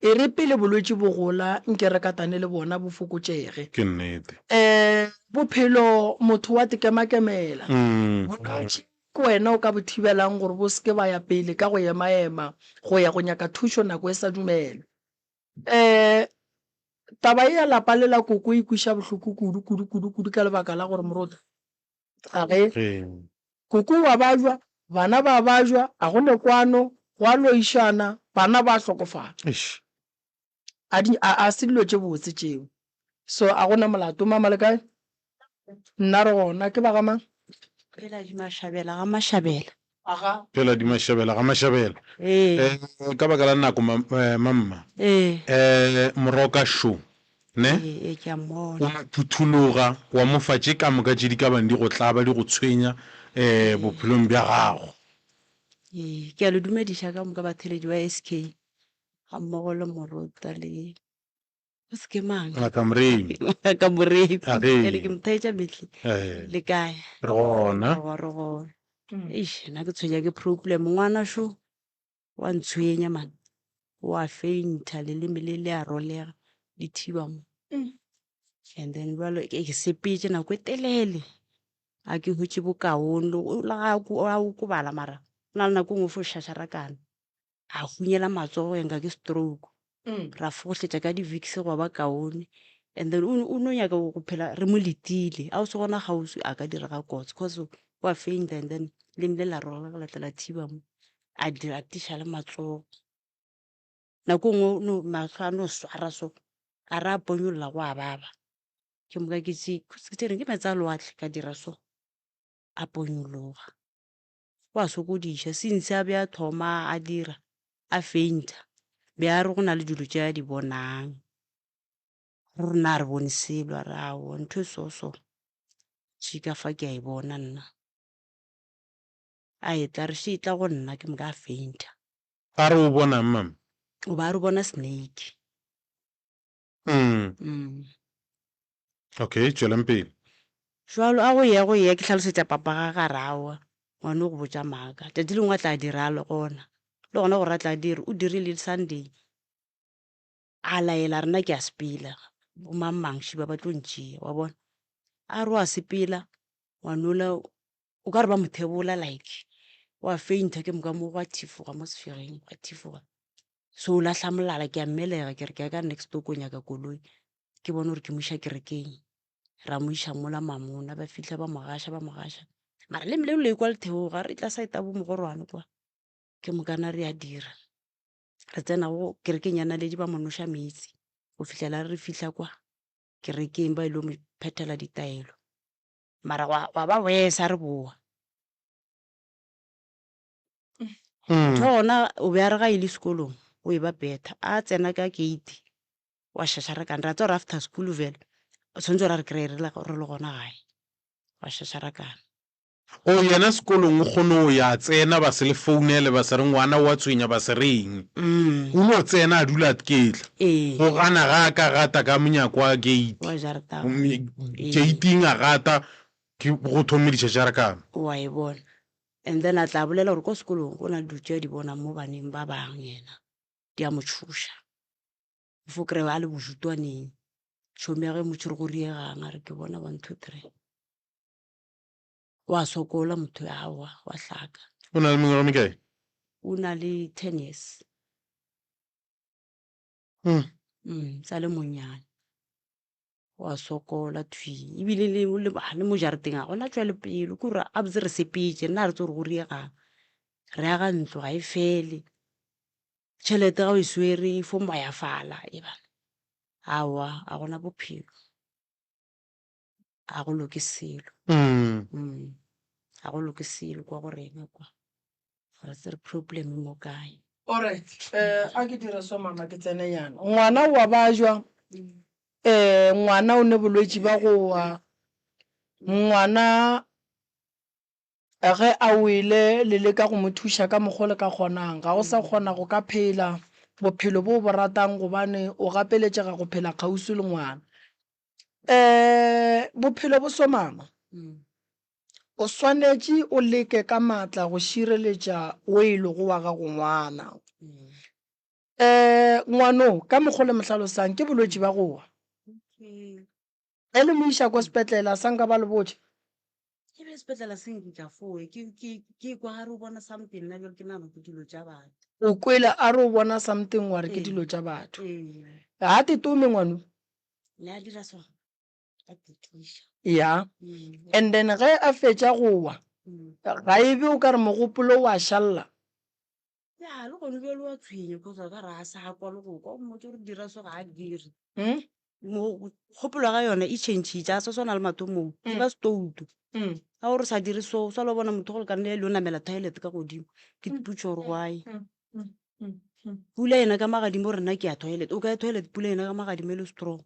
E re pele bolwetši bo gola, nke re katane le bona bo fokotšege. Ke nnete. E, bophelo motho wa tekemakemela. Bolwetši ke wena o ka bo thibelang gore bo se ke ba ya pele ka go emaema go ya go nyaka thušo nako e sa dumelwe. E, taba ye ya lapa le la koko e kweša bohloko kudu, kudu, kudu, kudu ka lebaka la gore moruti, ga ge koko wa bajwa, bana ba bajwa, a go ne kwano, go a loišana, bana ba hlokofala. A di, a, a se dilo tše botse tšeo. So a go na molato. Mama le kae? Nna re gona. Ke ba ga mang? Phela di Mashabela ga Mashabela. Aga. Phela di Mashabela ga Mashabela. Ee. Eh, ka baka la nako ma, eh, mamma. Ee. Eh, moroka šo. Ne? Ee, ke a mmona. O no phuthologa, wa mo fa tše ka moka tše di ka bang di go tlaba, di go tshwenya, eh, bophelong bja gago. Ee, ke a le dumediša ka moka batheeletši ba SK, ga mmogo le Morota le, o se ke mang? Ngaka Moremi. Ngaka Moremi. A ge. Ene ke mo theetša mehle. Ee. Le kae? Re gona. Re gona, re gona. Eish, nna ke tshwenya ke problem, ngwana šo. Wa ntshwenya man, wa fainta leleme le le a rolega le thiba mo. And then jwale ke ke sepetše nako e telele a ke hwetše bokaone le le ga a okobala mara go na le nako e nngwe o fo šašarakana a hunyela matsogo ya nka ke stroke. Ra fogohletša ka di-Vicks gwa ba kaone and then o no nyaka go phela re mo letile a o se gona kgauswi a ka direga kotsi cause wa fainta and then leleme le la rolega la tla la thiba mo. A dira a tiša le matsogo. Nako e nngwe no mahlo a no swara so a re a ponyolla go a baba. Ke moka ke tše ke tšere ke meetse a lewatle ka dira so a ponyologa. Go a sokodiša since a be a thoma a dira a fainta be a re go na le dilo tše a di bonang. Re rena a re bone selo a re aowa ntho e so so tšhika fa ke a e bona nna. A etla re še etla go nna ke moka a fainta. A re o bonang mama? O ba a re o bona snake. Mm. Mm. Okay, tšwelang pele. Jwalo a go ya go ya ke hlalosetša papa ga ga re aowa ngwana o go botša maaka. Tšatši lengwe a tla dira a le gona. Le gona gore a tla dire o dirile le Sunday. A laela rena ke a sepela bo mang mang šiba ba tlo ntšea wa bona. A re o a sepela ngwanola o ka re ba mo thebola like wa fainta ke moka mo gwa thifoga mo sefegeng gwa thifoga. So o lahla molala ke a mmelega ke re ke ya ka next door ko nyaka koloi ke bone gore ke mo iša kerekeng. Ra mo iša mola Mamona ba fihla ba mo gaša ba mo gaša mara le le le kwa le theoga re tla saeta bo mogorwane kwa ke mokana re a dira. Re tsena go kerekeng ya Naledi ba mo noša meetse go fihlela re fihla kwa kerekeng ba ilo mo phethela ditaelo mara gwa ba worse ha re boa. Motho wa gona o be a re ga ile sekolong o e ba better a tsena ka gate wa šašarakana ra tseba gore after school vele o tshwanetse gore a re kry-e re le gona gae wa šašarakana. O yena sekolong o kgone o ya tsena ba se le founele ba se re ngwana o a tshwenya ba se reng. O no tsena a dula a tketla. Go gana ga a ka gata ka monyako wa gate. Wa jarata. Gating a gata ke go thomme ditšhatšharakano. Wa e bona. And then a tla bolela gore ko sekolong go na le dilo tše a di bonang mo baneng ba bang yena di a mo tšhoša. O fo kry-a a le bojutwaneng. Tšhomi ya ge e mo tšhwere go riegang a re ke bona 1 2 3. Wa sokola motho aowa wa hlaka. O na le mengwaga mekae? O na le 10 years. Sa le monnyane. Wa sokola thwi ebile le, le, le mo jarateng ga gona tšwelopele ke gore gabotse re sepetše nna ga re tsebe gore go riegang. Re aga ntlo ga e fele, tšhelete ga o e swere e fo moyafala e bana. Aowa ga gona bophelo. Ga go loke selo. Ga go loke selo kwa go rena kwa. Ga re tsebe problem e mo kae. Alright, a ke dire so mama ke tsene nyana. Ngwana o a bajwa, ngwana o ne bolwetši ba go wa, ngwana ge a wele le leka go mo thuša ka mokgo le ka kgonang, ga o sa kgona go ka phela bophelo bo o bo ratang gobane o gapeletšega go phela kgauswi le ngwana. Bophelo bo so mama, o swanetše o leke ka maatla go šireletša o e lego wa gago ngwana. Ngwano ka mokgo le mo hlalosang ke bolwetši ba go wa. Ge le mo iša ko sepetlele a sa nka ba le botša? E be sepetlele se nkitša foe ke ke ke kwa a re o bona something nna bjale ke nagana ke dilo tša batho. O kwele a re o bona something wa re ke dilo tša batho. Ga tetome ngwano. Ne a dira so a tetiša. Ya. And then ge a fetša go wa ga e be o ka re mogopolo wa šalla. Ya le gone bjale wa tshwenya cause a ka re a sa kwa le go kwa o mmotse gore dira so ga a dire. Kgopolo ga yona e changile a sa swana le mathomong e ba stoutu. Ga o re sa dire so o sa lo bona motho go lekane le o namela toilet ka godimo ke ipotša gore why. Pula ena ka magadimo rena ke ya toilet o ka ya toilet pula ena ka magadimo e le strong.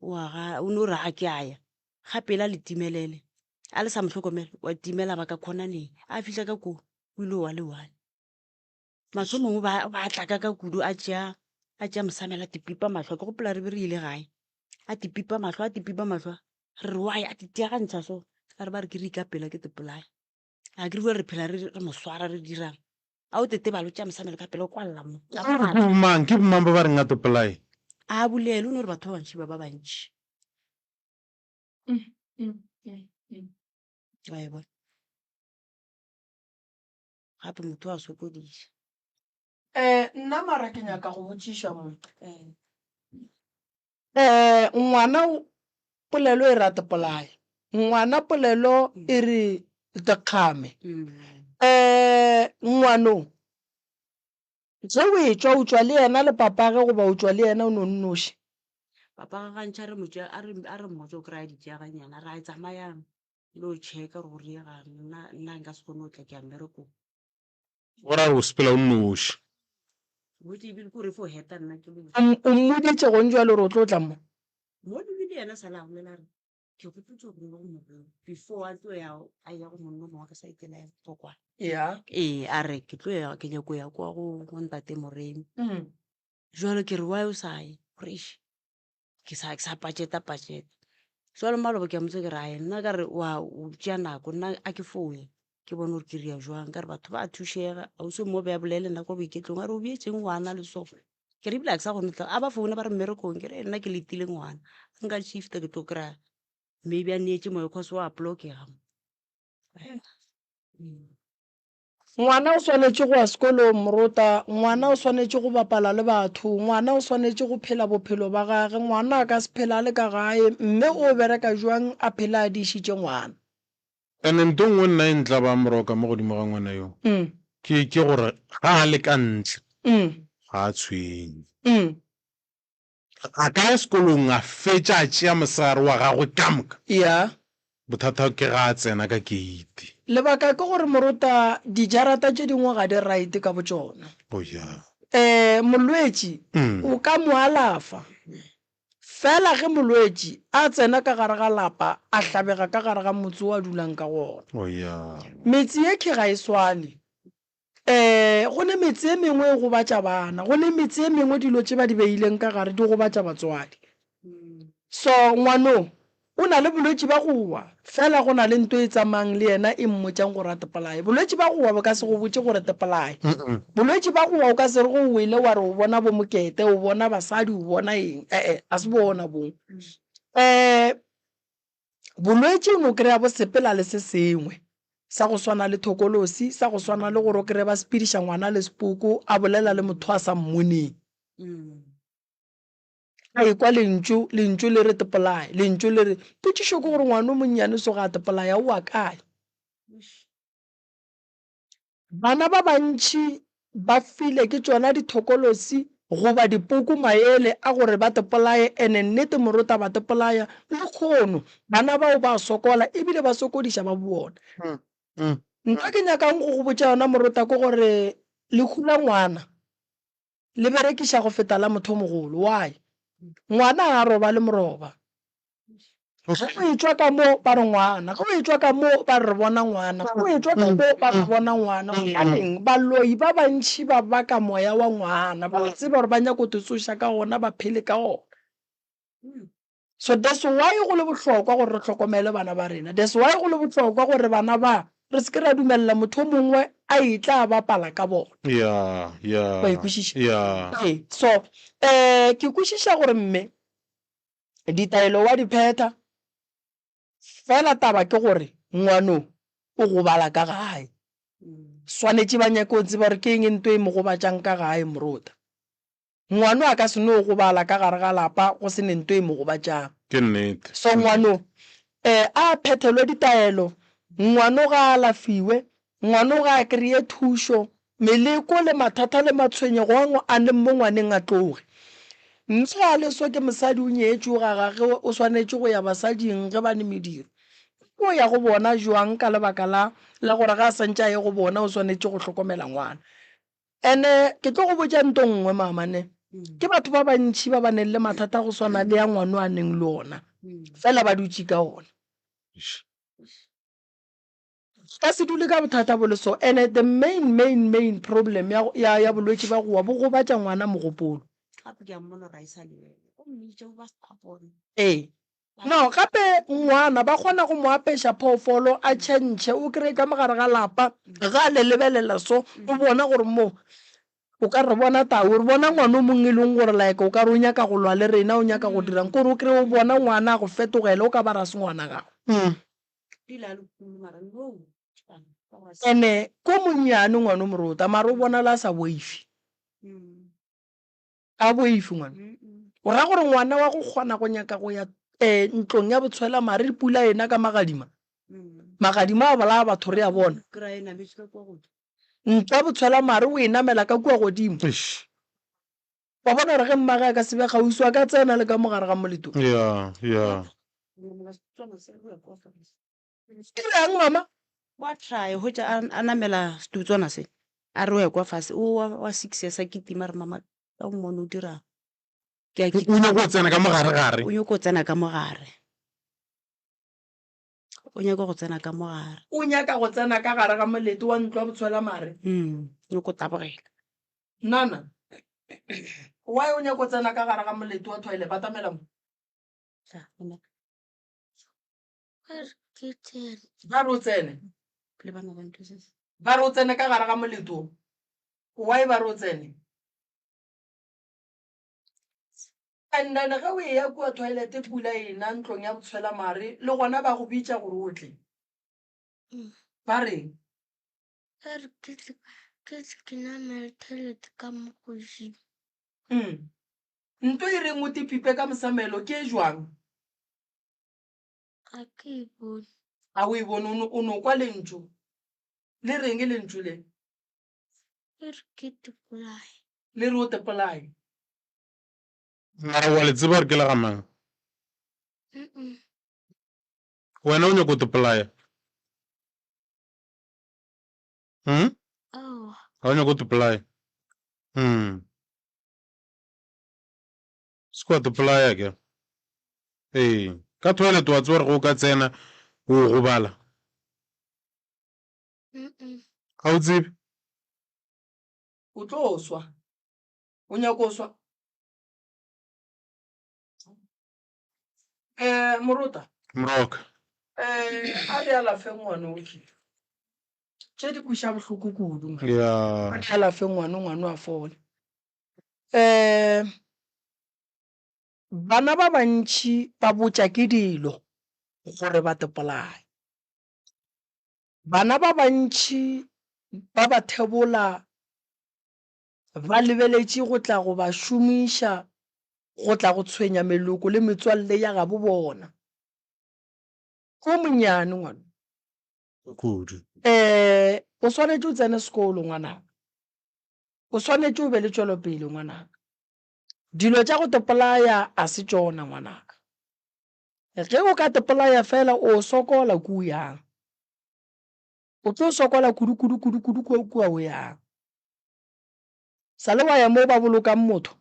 Wa ga o no re ga ke a ya ga pele a le timelele a le sa mo hlokomele wa timela ba ka khonaneng a fihla ka koo o ile wa le one. Matlho mongwe ba ba tla ka ka kudu a tšea a tšea mosamela a tipipa mahlo ke gopola re be re ile gae a tipipa mahlo a tipipa mahlo re re why a titiagantšha so a re ba re ke re ikapela ke tepolaya a ke re re phela re re mo swara re dirang a o tetebalo tšea mosamelo ka pele o kwalela mo Ke bomang ke bomang ba ba reng a tepolaye? A bolele o no re batho ba bantši ba ba bantši wa e bona. Gape motho a sokodiša. Nna mara ke nyaka go botšiša mo. Ngwana polelo e re a tepolaye, ngwana polelo e re tekgame. Ngwano ge o etšwa o tšwa le yena le papage goba o tšwa le yena o no nnoši? Papa ga gantši a re mo tšea a re a re mmotse o kry-a di tšea ganyane a re a tsamayang le o checka gore go riegang nna nna nka se kgone go tla ke ya mmerekong. O ra re o sepela o nnoši. Botse ebile ke gore fo heta nna ke le. O mmoditše gong jwale gore o tlo tla mo? Mo ebile yena sa le a bolela a re. Ke gopotse gore le go moreo before a tlo ya a ya go monna o mongwe ka saete la Bokwane. Ya. Ee, a re ke tlo ya ke nyako ya kwa go go ntate Moremi. Mm. Jwale ke re why o sa ye? Gore eish ke sa ke sa pajeta pajeta. Jwale maloba ke a motsa ke re ae nna ka re wa o tšea nako nna a ke foye ke bone gore ke ria jwang ka re batho ba a thušega ausi o mongwe o be a bolele nna kwa boiketlong a re o beetseng ngwana le so. Ke re ebile ga ke sa kgone tla a ba founa ba re mmerekong ke re nna ke letile ngwana nka shifta ke tlo kry-a maybe a neetse moya cause wa blockega mo. Ngwana o swanetše go ya sekolong morota, ngwana o swanetše go bapala le batho, ngwana o swanetše go phela bophelo ba gage, ngwana a ka se phela a le ka gae, mme o bereka jwang a phela a dišitše ngwana. Ene nto nngwe nna e ntlabang moroka mo godimo ga ngwana yo ke ke gore ga a le ka ntle ga a tshwenye. A ka ya sekolong a fetša a tšea mosegare wa gagwe ka moka. Ya. Bothata ke ga a tsena ka keiti. Lebaka ke gore morota dijarata tše dingwe ga di right ka botšona. Oh ya. Molwetši o ka mo alafa Fela ge molwetši a tsena ka gare ga lapa, a hlabega ka gare ga motse wo a dulang ka go ona. Metse ye khe ga e swane. Ee, go ne metse e mengwe e gobatša bana, go ne metse e mengwe dilo tše ba di beileng ka gare di gobatša batswadi. So ngwano o na le bolwetši ba go wa, fela go na le nto e tsamayang le yena e mmotšang gore a tepolaye. Bolwetši ba go wa bo ka se go botše gore tepolaye. Bolwetši ba go wa o ka se re go wele wa re o bona bo mokete, o bona basadi, o bona eng. E-e, ga se bona boo. Um bolwetši o no kry-a bo sepela le se sengwe sa go swana le thokolosi, sa go swana le gore o kry-e ba sepediša ngwana le sepoko a bolela le motho a sa mmoneng. A ekwa lentšu, lentšu le re tepolaye, lentšu le re. Potšišo ke gore ngwana o monnyane so ga a tepolaya o wa kae? Bana ba bantši ba file ke tšona dithokolosi goba dipoko maele a gore ba tepolaye ene nnete morota ba tepolaya lekgono bana bao ba sokola ebile ba sokodiša ba bona. Ntho ke nyakang go go botša yona morota ke gore lehu la ngwana Le berekiša go feta la motho o mogolo. Why? Ngwana ga a robale moroba. Ge o etšwa ka mo ba re ngwana, ge o etšwa ka mo ba re re bona ngwana, ge o etšwa ka mo ba re bona ngwana. Gobaneng? Baloi ba bantši ba baka moya wa ngwana, ba tseba gore ba nyaka go te tsoša ka ona, ba phele ka ona. So that's why go le bohlokwa gore re hlokomele bana ba rena. That's why go le bohlokwa gore bana ba re se ke ra dumelela motho o mongwe a etla a bapala ka bona. Yeah, yeah. Wa e kwešiša? Yeah. Ee. So eh ke kwešiša gore mme ditaelo wa di phetha, fela taba ke gore ngwano o gobala ka gae. Swanetše ba nyake go tseba gore ke eng nto e mo gobatšang ka gae morota. Ngwano a ka se no gobala ka gare ga lapa go se ne nto e mo gobatšang. Ke nnete. So ngwano a phethelwe ditaelo, ngwano ga a alafiwe, ngwano ga a kreye thušo, meleko le mathata le matshwenyego a a leng mo ngwaneng a tloge. Mme ga a le so ke mosadi o nyetšwe ga gage o swanetše go ya basading ge ba ne mediro. O ya go bona jwang ka lebaka la la gore ga a santše a ye go bona o swanetše go hlokomela ngwana. Ene ke tlo go botša nto nngwe mama ne, ke batho ba bantši ba ba neng le mathata go swana le ya ngwano a neng le ona, fela ba dutše ka ona. Ka se dule ka bothata bo le so. Ene the main main main problem ya ya ya bolwetši ba go wa bo gobatša ngwana mogopolo. Gape ke a mmona gore a e sa lebele. O mmitša o ba stubborn. Ee. No, gape ngwana ba kgona go mo apeša phoofolo a tšhentšhe, o kry-e ka mo gare ga lapa ge a le lebelela so o bona gore mo o ka re bona tau, re bona ngwana o mongwe e leng gore like o ka re o nyaka go lwa le rena, o nyaka go dirang, kore o kry-e o bona ngwana a go fetogela o ka ba ra se ngwana gago. Ene ko monnyane ngwana o morota mara o bonala a sa boife. A boife ngwana. O ra gore ngwana wa go kgona go nyaka go ya um ntlong ya botshwela mare le pula ena ka magadima. Magadima a bolaya batho re a bona. Ntlo ya botshwela mare o e namela ka kua godimo. Wa bona gore ge mmage a ka se be kgauswi a ka tsena le ka mo gare ga moleto. Yeah, yeah. Dirang mama? Wa try hwetša a a namela setutswana se a re o ya kwa fase o wa wa six years a kitima a re mama ka o mmone o dirang ke a O nyako tsena ka mogare gare. o nyako tsena ka mogare. O nyaka go tsena ka mo gare. O nyaka go tsena ka gare ga molete wa ntlo ya botshwelamare? Mm, nyako tabogela. Nana, why o nyaka go tsena ka gare ga molete wa toilet? Batamela mo. Tla, bona. Ba re ke tsene. Ba re o tsene. Le bana ba ntho se. Ba re o tsene ka gare ga molete o. Why ba re o tsene? And then ge o eya kua toilet pula e na ntlong ya botshwelamare le gona ba go bitša gore o tle. Ba reng? Ba re ke tle ke tle ke namele toilet ka mo godimo. Mm. Nto e reng o te pipe ka mosamelo ke e jwang? Ga ke e bone. A o e bone o no, o no kwa lentšu. Le reng lentšu le? Le re ke te polaye. Le re o te polaye. Mara wa le tseba gore ke la ga mang? Mm-mm. Wena o nyako go tepolaya? Hmm? Aowa. Ga o nyako go tepolaya? Hmm. Se kwa tepolaya ke. Ee. Ka toilet wa tseba gore ge o ka tsena o gobala. Mm-mm. Ga o tsebe? O tlo swa. O nyako swa? Eh, Morota. Moroka. Eh, a re alafe ngwana o ke. Tše di kweša bohloko kudu. man. Ya. A re alafe ngwana, ngwana a fole. Eh, bana ba bantši ba botša ke dilo gore ba tepolaye. Bana ba bantši ba ba thebola Ba lebeletše go tla go ba šomiša go tla go tshwenya meloko le metswalle ya gabo bona. Ke o monnyane ngwana. Kudu. Eh, o swanetše o tsene sekolo ngwanaka. O swanetše o be le tšwelopele ngwanaka. Dilo tša go tepolaya a se tšona ngwanaka. Ge o ka tepolaya fela o sokola ko o yang. O tlo sokola kudu kudu kudu kudu kua kua o yang. Sa le wa ya mo ba bolokang motho,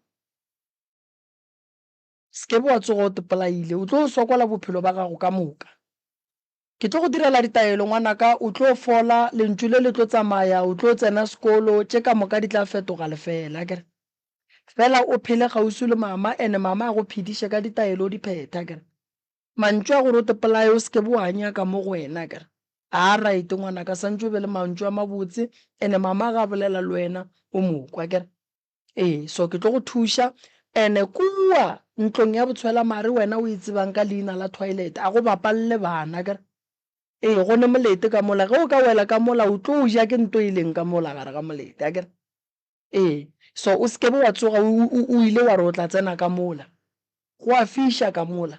se ke be wa tsoga o tepolaile, o tlo sokola bophelo ba gago ka moka. Ke tlo go direla ditaelo ngwanaka, o tlo fola, lentšu le le tlo tsamaya, o tlo tsena sekolo, tše ka moka di tla fetoga lefeela, akere? Fela o phele kgauswi le mama and mama a go phediše ka ditaelo o di phethe, akere? Mantšu a gore o tepolaye o se ke be wa nyaka mo go wena akere? A right ngwanaka santše o be le mantšu a mabotse and mama ga a bolela le wena o mo kwa akere? Ee so ke tlo go thuša and kua ntlong ya botshwelamare wena o e tsebang ka leina la toilet a go bapalle bana akere? Ee go ne molete ka mola ge o ka wela ka mola o tlo ja ke nto e leng ka mola gare ga molete akere? Ee, so o se ke be wa tsoga o, o, o ile wa re o tla tsena ka mola. Go a fiša ka mola.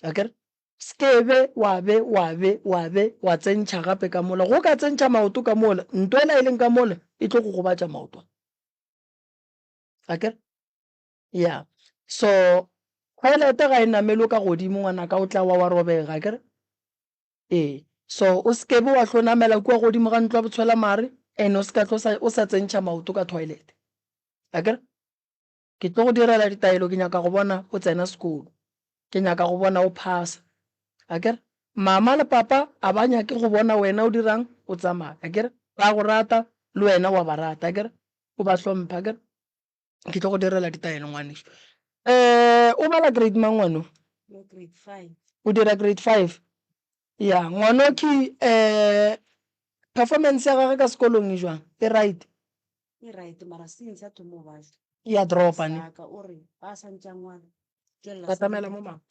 Akere? Se ke be wa be, wa be, wa be wa tsentšha gape ka mola. Go ka tsentšha maoto ka mola, nto ela e leng ka mola e tlo go gobatša maoto a. Akere? Ya. So, toilet ga e namelwe ka godimo ngwanaka o tla wa wa robega, akere? Ee, so o se ke be wa hlonamela kua godimo ga ntlo ya botshwelamare and o se ka tlo sa, o sa tsentšha maoto ka toilet. Akere? Ke tlo go direla ditaelo, ke nyaka go bona o tsena sekolo. Ke nyaka go bona o phasa. Akere? Mama le papa a ba nyake go bona wena o dirang, o tsamaya. Akere? Ba go rata, le wena wa ba rata. Akere? O ba hlompha. Akere? Ke tlo go direla ditaelo ngwanešu. Um o bala grade mang ngwano? Grade 5. O dira grade 5? Ya, ngwano ke um performance ya gagwe ka sekolong e jwang? E right? E right mara since a thoma go bala. Ya dropa ne. Saka o re ba sa ntše a ngwala. Tšwelela Batamela mo mama.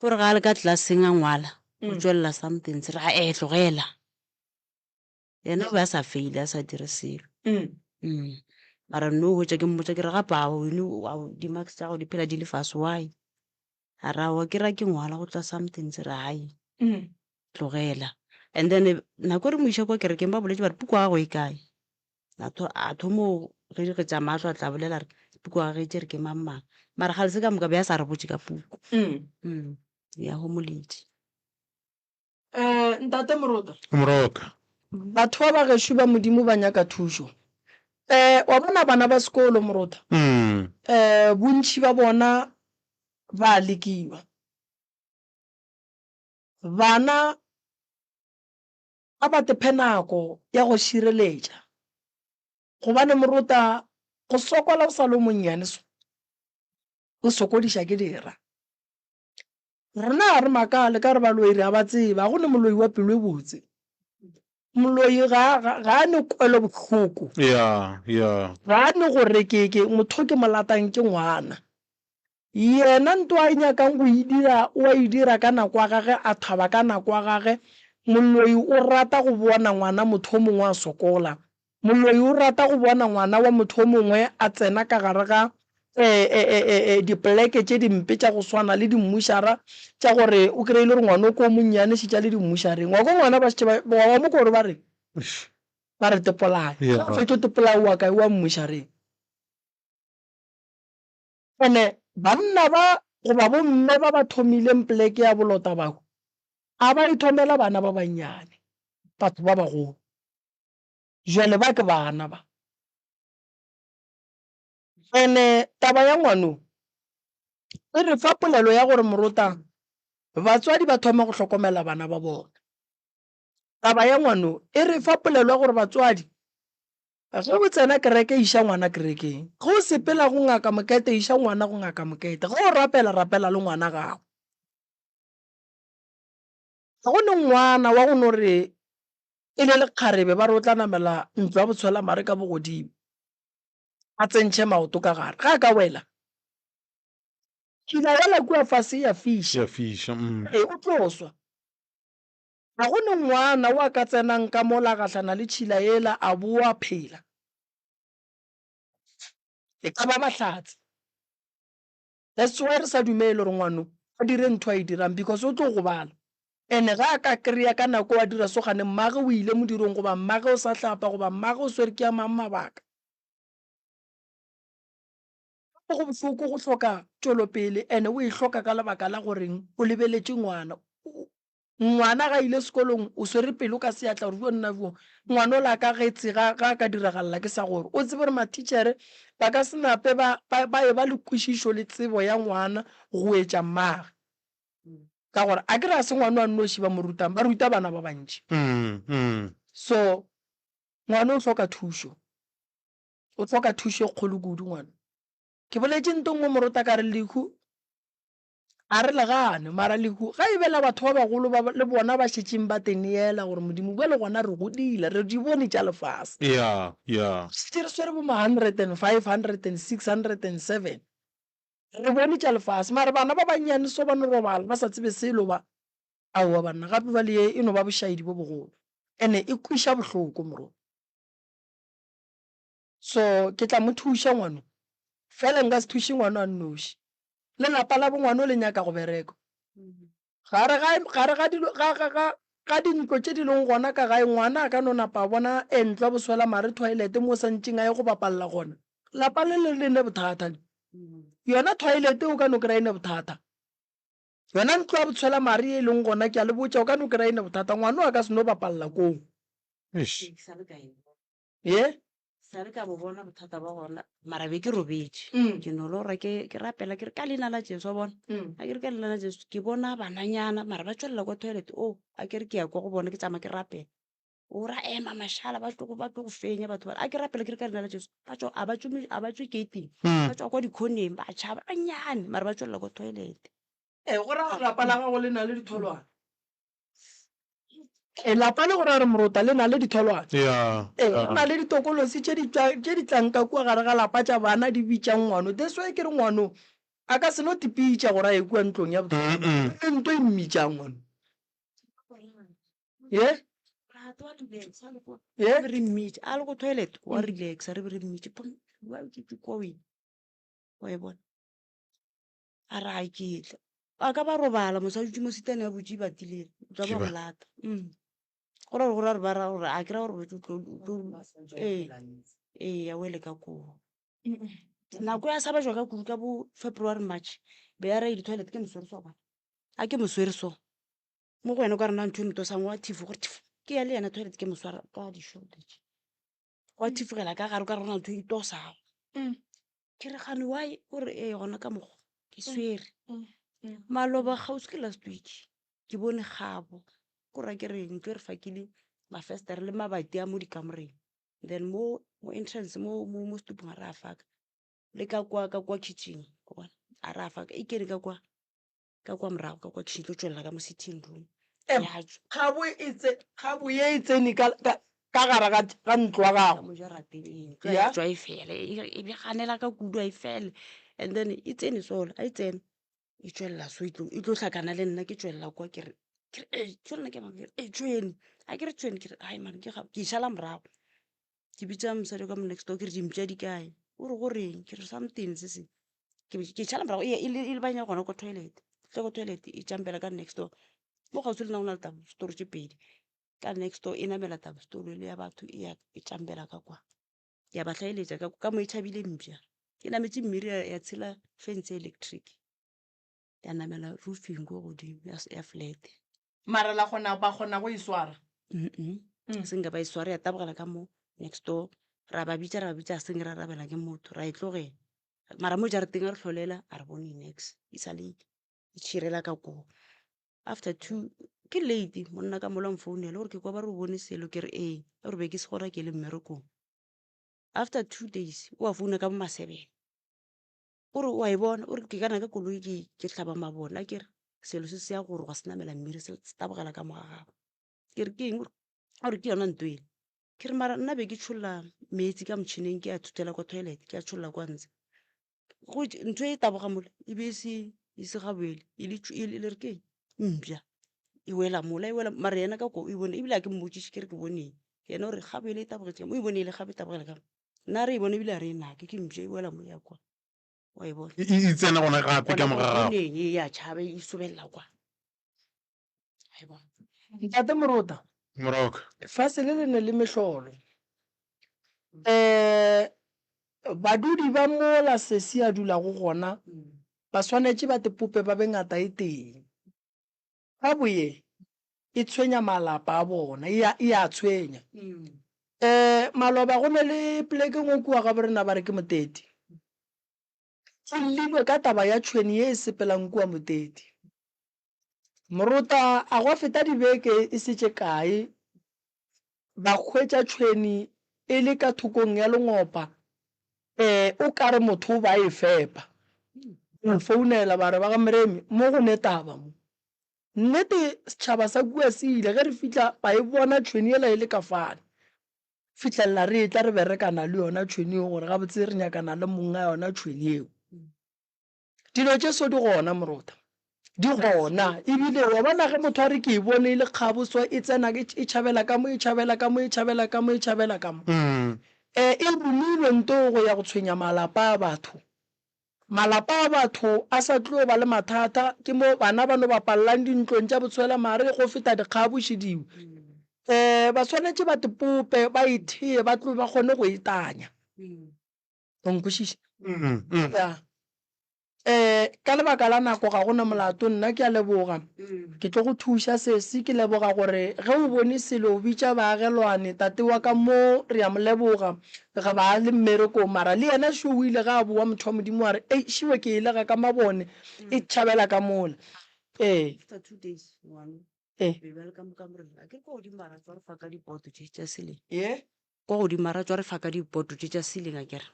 O re ga a le ka classeng a ngwala, o tšwelela something se re a e tlogela. Yena o be a sa faile a sa dire selo. Mm. Mara nno hwetša ke mmotša ke re gape a o ene di-marks tša gago di phela di le fase why? A re aowa ke ra ke ngwala go tla something se re hai tlogela. And then nako e re mo iša kwa kerekeng ba boletše ba re puku ya gago e kae? A a thomo ge re tša mahlo a tla bolela re puku ya gage e tšere ke mang mang. Mara kgale se ka moka be a sa re botše ka puku. Mm. Ya homoletše. Eh, Ntate Morota. Moroka. Batho ba ba gešo ba Modimo ba nyaka thušo. Eh, wa bona bana ba sekolo, Morota. Mm. Eh, bontši ba bona ba lekiwa. Bana. A ba tephe nako ya go šireletša. Gobane morota go sokola o sa le o monnyane so, o sokodiša ke dira. Rena ga re makale ka re baloi re a ba tseba, ga go ne moloi wa pelo e botse. Moloi ga, ga, ga a ne kwelobohloko. Ya, ya. Ga a ne gore ke, ke, motho o ke mo latang ke ngwana. Yena nto a e nyakang go e dira, o a e dira ka nako ya gage, a thaba ka nako ya gage. Moloi o rata go bona ngwana motho o mongwe a sokola. Moloi o rata go bona ngwana wa motho o mongwe a tsena ka gare ga dipoleke tše dimpe tša go swana le dimmušara tša gore o kry-e le gore ngwana o ko o monnyane šetše a le dimmušareng. Wa kwa ngwana ba šetše ba, wa mo kwa gore ba reng? Ba re tepolaya. Ge a fetša go tepolaya o wa kae? O wa mmušareng. Ene banna ba goba bomme ba ba thomileng poleke ya bolota bahu, a ba ithomela bana ba bannyane, batho ba bagolo. Jwale ba ke bana ba. Ene taba ya ngwano e re fa polelo ya gore morota batswadi ba thome go hlokomela bana ba bona. Taba ya ngwano e re fa polelo ya gore batswadi Ge o tsena kereke iša ngwana kerekeng. Ge o sepela go ngaka Mokete iša ngwana go ngaka Mokete. Ge o rapela rapela le ngwana gago. Ga go ne ngwana wa go no re e le lekgarebe ba re o tla namela ntlo ya botshwela mare ka bogodimo a tsentšhe maoto ka gare. Ge a ka wela tšhila yela kua fase ya fiša. Ya fiša. Mm. Ee, o tlo swa. Ga go ne ngwana o a ka tsenang ka mola a gahlana le tšhila yela a boa phela. E ka ba mahlatse. That's why re sa dumele gore ngwano a dire ntho a e dirang because o tlo gobala. And ge a ka kry-a ka nako a dira so gane mmage o ile modirong goba mmage o sa hlapa goba mmage o swere ke a mang mabaka. Go bohloko go hloka tšwelopele and o e hloka ka lebaka la goreng o lebeletše ngwana. Ngwana ga a ile sekolong o swere pelo ka seatla gore jo nna jo ngwana ola a ka getse ga ga a ka diragalela ke sa gore o tsebe gore mathitšhere ba ka se nape ba ba ba eba le kwešišo le tsebo ya ngwana go etša mmagwe ka gore a ke re ga se ngwana a nnoši ba mo rutang ba ruta bana ba bantši so ngwana o hloka thušo o hloka thušo e kgolo kudu ngwana ke boletše nto nngwe morota ka re lehu A re le gane, mara lehu ga e be la batho ba bagolo ba le bona ba šetšeng ba te neela gore Modimo bjale gona re godile, re di bone tša lefase. Ya, ya. Re šetše re swere bo ma 105, 106, 107. Re bone tša lefase, mara bana ba bannyane so ba no robala ba sa tsebe selo ba. Aowa banna, gape bjale ye e no ba bošaedi bo bogolo. Ene e kweša bohloko morwa. So ke tla mo thuša ngwano. Fela nka se thuše ngwano a nnoši. Le lapa la bongwano le nyaka go bereka. Gare ga, gare ga dilo, ga, ga, ga, ga dintlo tše di leng gona ka gae, ngwana a ka no napa a bona e ntlo ya boswela mare toilet mo o sa ntšeng a ye go bapalla gona. Lapa le le le ne bothata le. Yona toilet o ka no kry-a e ne bothata. Yona ntlo ya botshwela mare ye e leng gona, ke a le botša, o ka no kry-a e ne bothata. Ngwano a ka se no bapalla koo. Eish. Ye? Sa le ka bo bona bothata ba gona mara be ke robetše ke no lora ke ke rapela ke re ka leina la Jesu wa bona a ke re ka leina la Jesu ke bona bananyana mara ba tšwelela kwa toilet o a ke re ke ya kwa go bona ke tsamaya ke rapela o ra ema mashala ba tlo ba tlo go fenya batho ba a ke rapela ke re ka leina la Jesu ba tšwa a ba tšwe a ba tšwe gating ba tšwa kwa dikhoneng ba tšhaba banyane mara ba tšwelela kwa toilet. Ee, go ra gore lapa la gago le na le ditholwana. Ee, lapa le go ra gore morota le na le ditholwana. Yeah. Ee, go na le ditokolosi tše di tla, tše di tlang ka kua gare ga lapa tša bana di bitšang ngwano. That's why ke re ngwano a ka se no tipitša gore a ye kua ntlong ya bohloko. Le nto e mmitšang ngwano. Ye? Ye? Re mmitša a le go toilet wa relaxa re be re mmitše kwa o wa e bona. A re a ke tla. A ka ba robala mosadi o dutše mo sitane ya butše e batilele o tla ba go lata. Go ra gore ba ra gore a ke ra gore o tlo ee ee a wele ka koo. Nako ya sa ba jwa ka kudu ka bo February March be ya re di-toilet ke moswere so bona a ke moswere so mo go wena o ka re na ntho e motosang wa thifo gore thifo ke ya le yena toilet ke moswara ka di-shoulder tše wa thifogela ka gare o ka re go na ntho e tosago. Ke re gane why o re ee gona ka mokgwa ke swere. Maloba kgauswi ke last week ke bone kgabo ko ra ke re ntlo e re fakile Mafestere le mabati a mo dikamoreng. Then mo mo entrance mo mo mo setupong a re a faka. Le ka kwa ka kwa kitchen, wa bona? A re a faka. E kene ka kwa ka kwa morago ka kwa kitchen e tlo tšwelela ka mo sitting room. Em, Ya tšwa. Kgabo e tse kgabo ye e tsene ka ka ka gare ga ga ntlo ya Ka gago. mo jarateng ee, ntlo ya Ya. tšwa e fele e e beganela ka kudu a e fele and then e tsene sola a e tsena e tšwelela so e tlo e tlo hlakana le nna ke tšwelela kwa ke re ke re ee tšwelela ke mang ke re ee tšhwene a ke re tšhwene ke re ai man ke ga ke e šala morago ke bitša mosadi wa ka mo next door ke re dimpša di kae o re goreng ke re something se se ke be- ke šala morago e e le- e lebanya gona ko toilet tle ko toilet e jumpela ka next door mo kgauswi le nna go na le taba story tše pedi ka next door e namela taba story le ya batho e ya e jumpela ka kwa ke a ba hlaeletša ka ka mo e tšhabile mpša e nametše mmiri ya ya tshela fence ya electric ya namela roofing ko godimo ya ya flat. Mara la kgona ba kgona go e swara? Mm se nka ba e swara ya tabogela ka mo next door ra ba bitša ra ba bitša a se nke ra arabela ke motho ra e tlogela mara mo jarateng a re hlolela a re bone niks e sa le e tšhirela ka koo. After two ke late monna ka mola mfounela gore ke kwa ba re o bone selo ke re ee gore be ke se gona ke le mmerekong. After 2 days o a founa ka bo ma seven o re o a e bona o re ke kana ka koloi ke ke hlaba mabone a ke re selo se se ya go roga se namela mmiri se se tabogela ka mo ga gago. Ke re ke eng o re ke yona nto ele. Ke re mara nna be ke tšholla meetse ka motšhineng ke a thuthela kwa toilet ke a tšholla kwa ntle. Go ntho e taboga mola e be e se e se gaboele e le e le re ke eng mpša e wela mola e wela mara yena ka ko o e bone ebile a ke mmotšiše ke re ke bone eng yena o re gaboele e tabogetše ka mo o e bone e le gape e tabogela ka mo nna re e bone ebile a re e nake ke mpša e wela mo ya kwa wa e bona E e tsena gona gape ka gona mo ko ga gago. boneng e ya tšhaba e sobelela kwa wa e bona. Ntate Morota, Moroka. lefase le le ne le mehlolo. Um badudi ba mola Sesi a dulago gona ba swanetše ba tepope ba be ngata e tee. Kgwebo ye e tshwenya malapa a bona, e a, e a tshwenya. Um maloba go ne le poleke nngwe kua ga borena ba re ke Moteti. Go llilwe ka taba ya tšhwene ye e sepelang kua Moteti. Morota a gwa feta dibeke e se tše kae, ba hwetša tšhwene e le ka thokong ya lengopa, um o ka re motho o ba e fepa. Ba founela ba re, Ba ga Moremi, mo go ne taba mo. Nnete setšhaba sa kua se ile, ge re fihla ba e bona tšhwene yela e le ka fale. Fihlelela re etla re berekana le yona tšhwene yeo gore gabotse re nyakana le monga yona tšhwene yeo. Dilo tše so di gona morota, di gona. Ebile wa bona ge motho a re ke e bone e le kgabo so e tsena e tšhabela ka mo e tšhabela ka mo e tšhabela ka mo e tšhabela ka mo. E romilwe nto go ya go tshwenya malapa a batho. Malapa a batho a sa tlo ba le mathata ke mo bana ba no bapalelang dintlong tša botshwela mare go feta dikgabo šidiwe. Ba swanetše ba tepope ba e thee ba tlo ba kgone go e tanya. O nkwešiša? Ya. Eh, ka lebaka la nako ga gona molato, nna ke a leboga. Ke tlo go thuša sesi, ke leboga gore ge o bone selo o bitša baagelwane, tate wa ka mo re a mo leboga, ga ba le mmerekong, mara le yena šo o ile ge a bowa motho wa Modimo a re, ei šiwe ke e lega ka mabone, e tšhabela ka mola. Ee. After 2 days, ngwana, Ee. be ba le ka mo kamoreng, a ke re kwa godimo ba ra tswa re fa ka dipoto tše tša ceiling. Ye. Kwa godimo a ra tswa re fa ka dipoto tše tša ceiling a kere.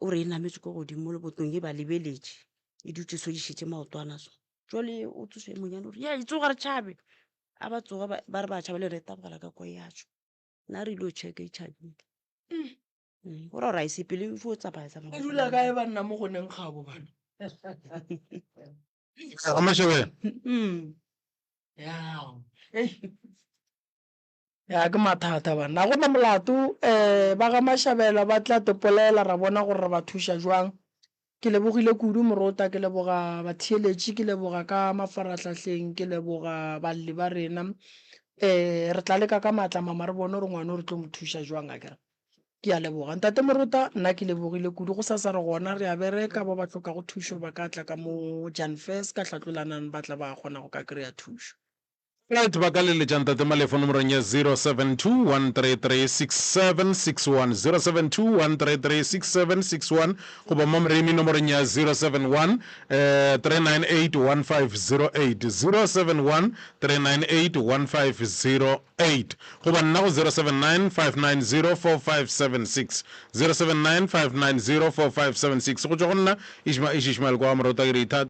O re e nametše kwa godimo mo lebotong e ba lebeletše, e dutše so e šetše maotwana so. Jwale o tsoša e monyane o re, ye tsoga re tšhabe. A ba tsoga ba ba re ba tšhaba le yona e tabogela ka kwa ya tšwa. Nna re ile go checka e tšhabile. Go ra gore a e sepele e fo tsamaya tsamaya. E dula kae banna mo go neng kgabo bana? Ga Mašabela. Ya. Ei. Ya ke mathata banna. Ga gona molato um ba ga Mashabela ba tla tepolela ra bona gore re ba thuša jwang. Ke lebogile kudu Morota, ke leboga batheeletši, ke leboga ka mafarahlahleng, ke leboga balli ba rena. Um re tla leka ka maatla mama re bone gore ngwana o re tlo mo thuša jwang akere. Ke a leboga. Ntate Morota, nna ke lebogile kudu. Gosasa re gona re a bereka, ba ba hlokago thušo ba ka tla ka mo Jan Fest ka Hlatlolanang ba tla ba kgona go ka kry-a thušo. Right, ba ka leletša Ntate Malefo nomorong ya 0721336761, 0721336761, goba Mamremi nomorong ya 071 eh, 3981508, 071 3981508, goba nna go 079 590 4576, 079 590 4576. Go tšwa go nna Ishma Ish Ishmael kwa Morota ke re itha.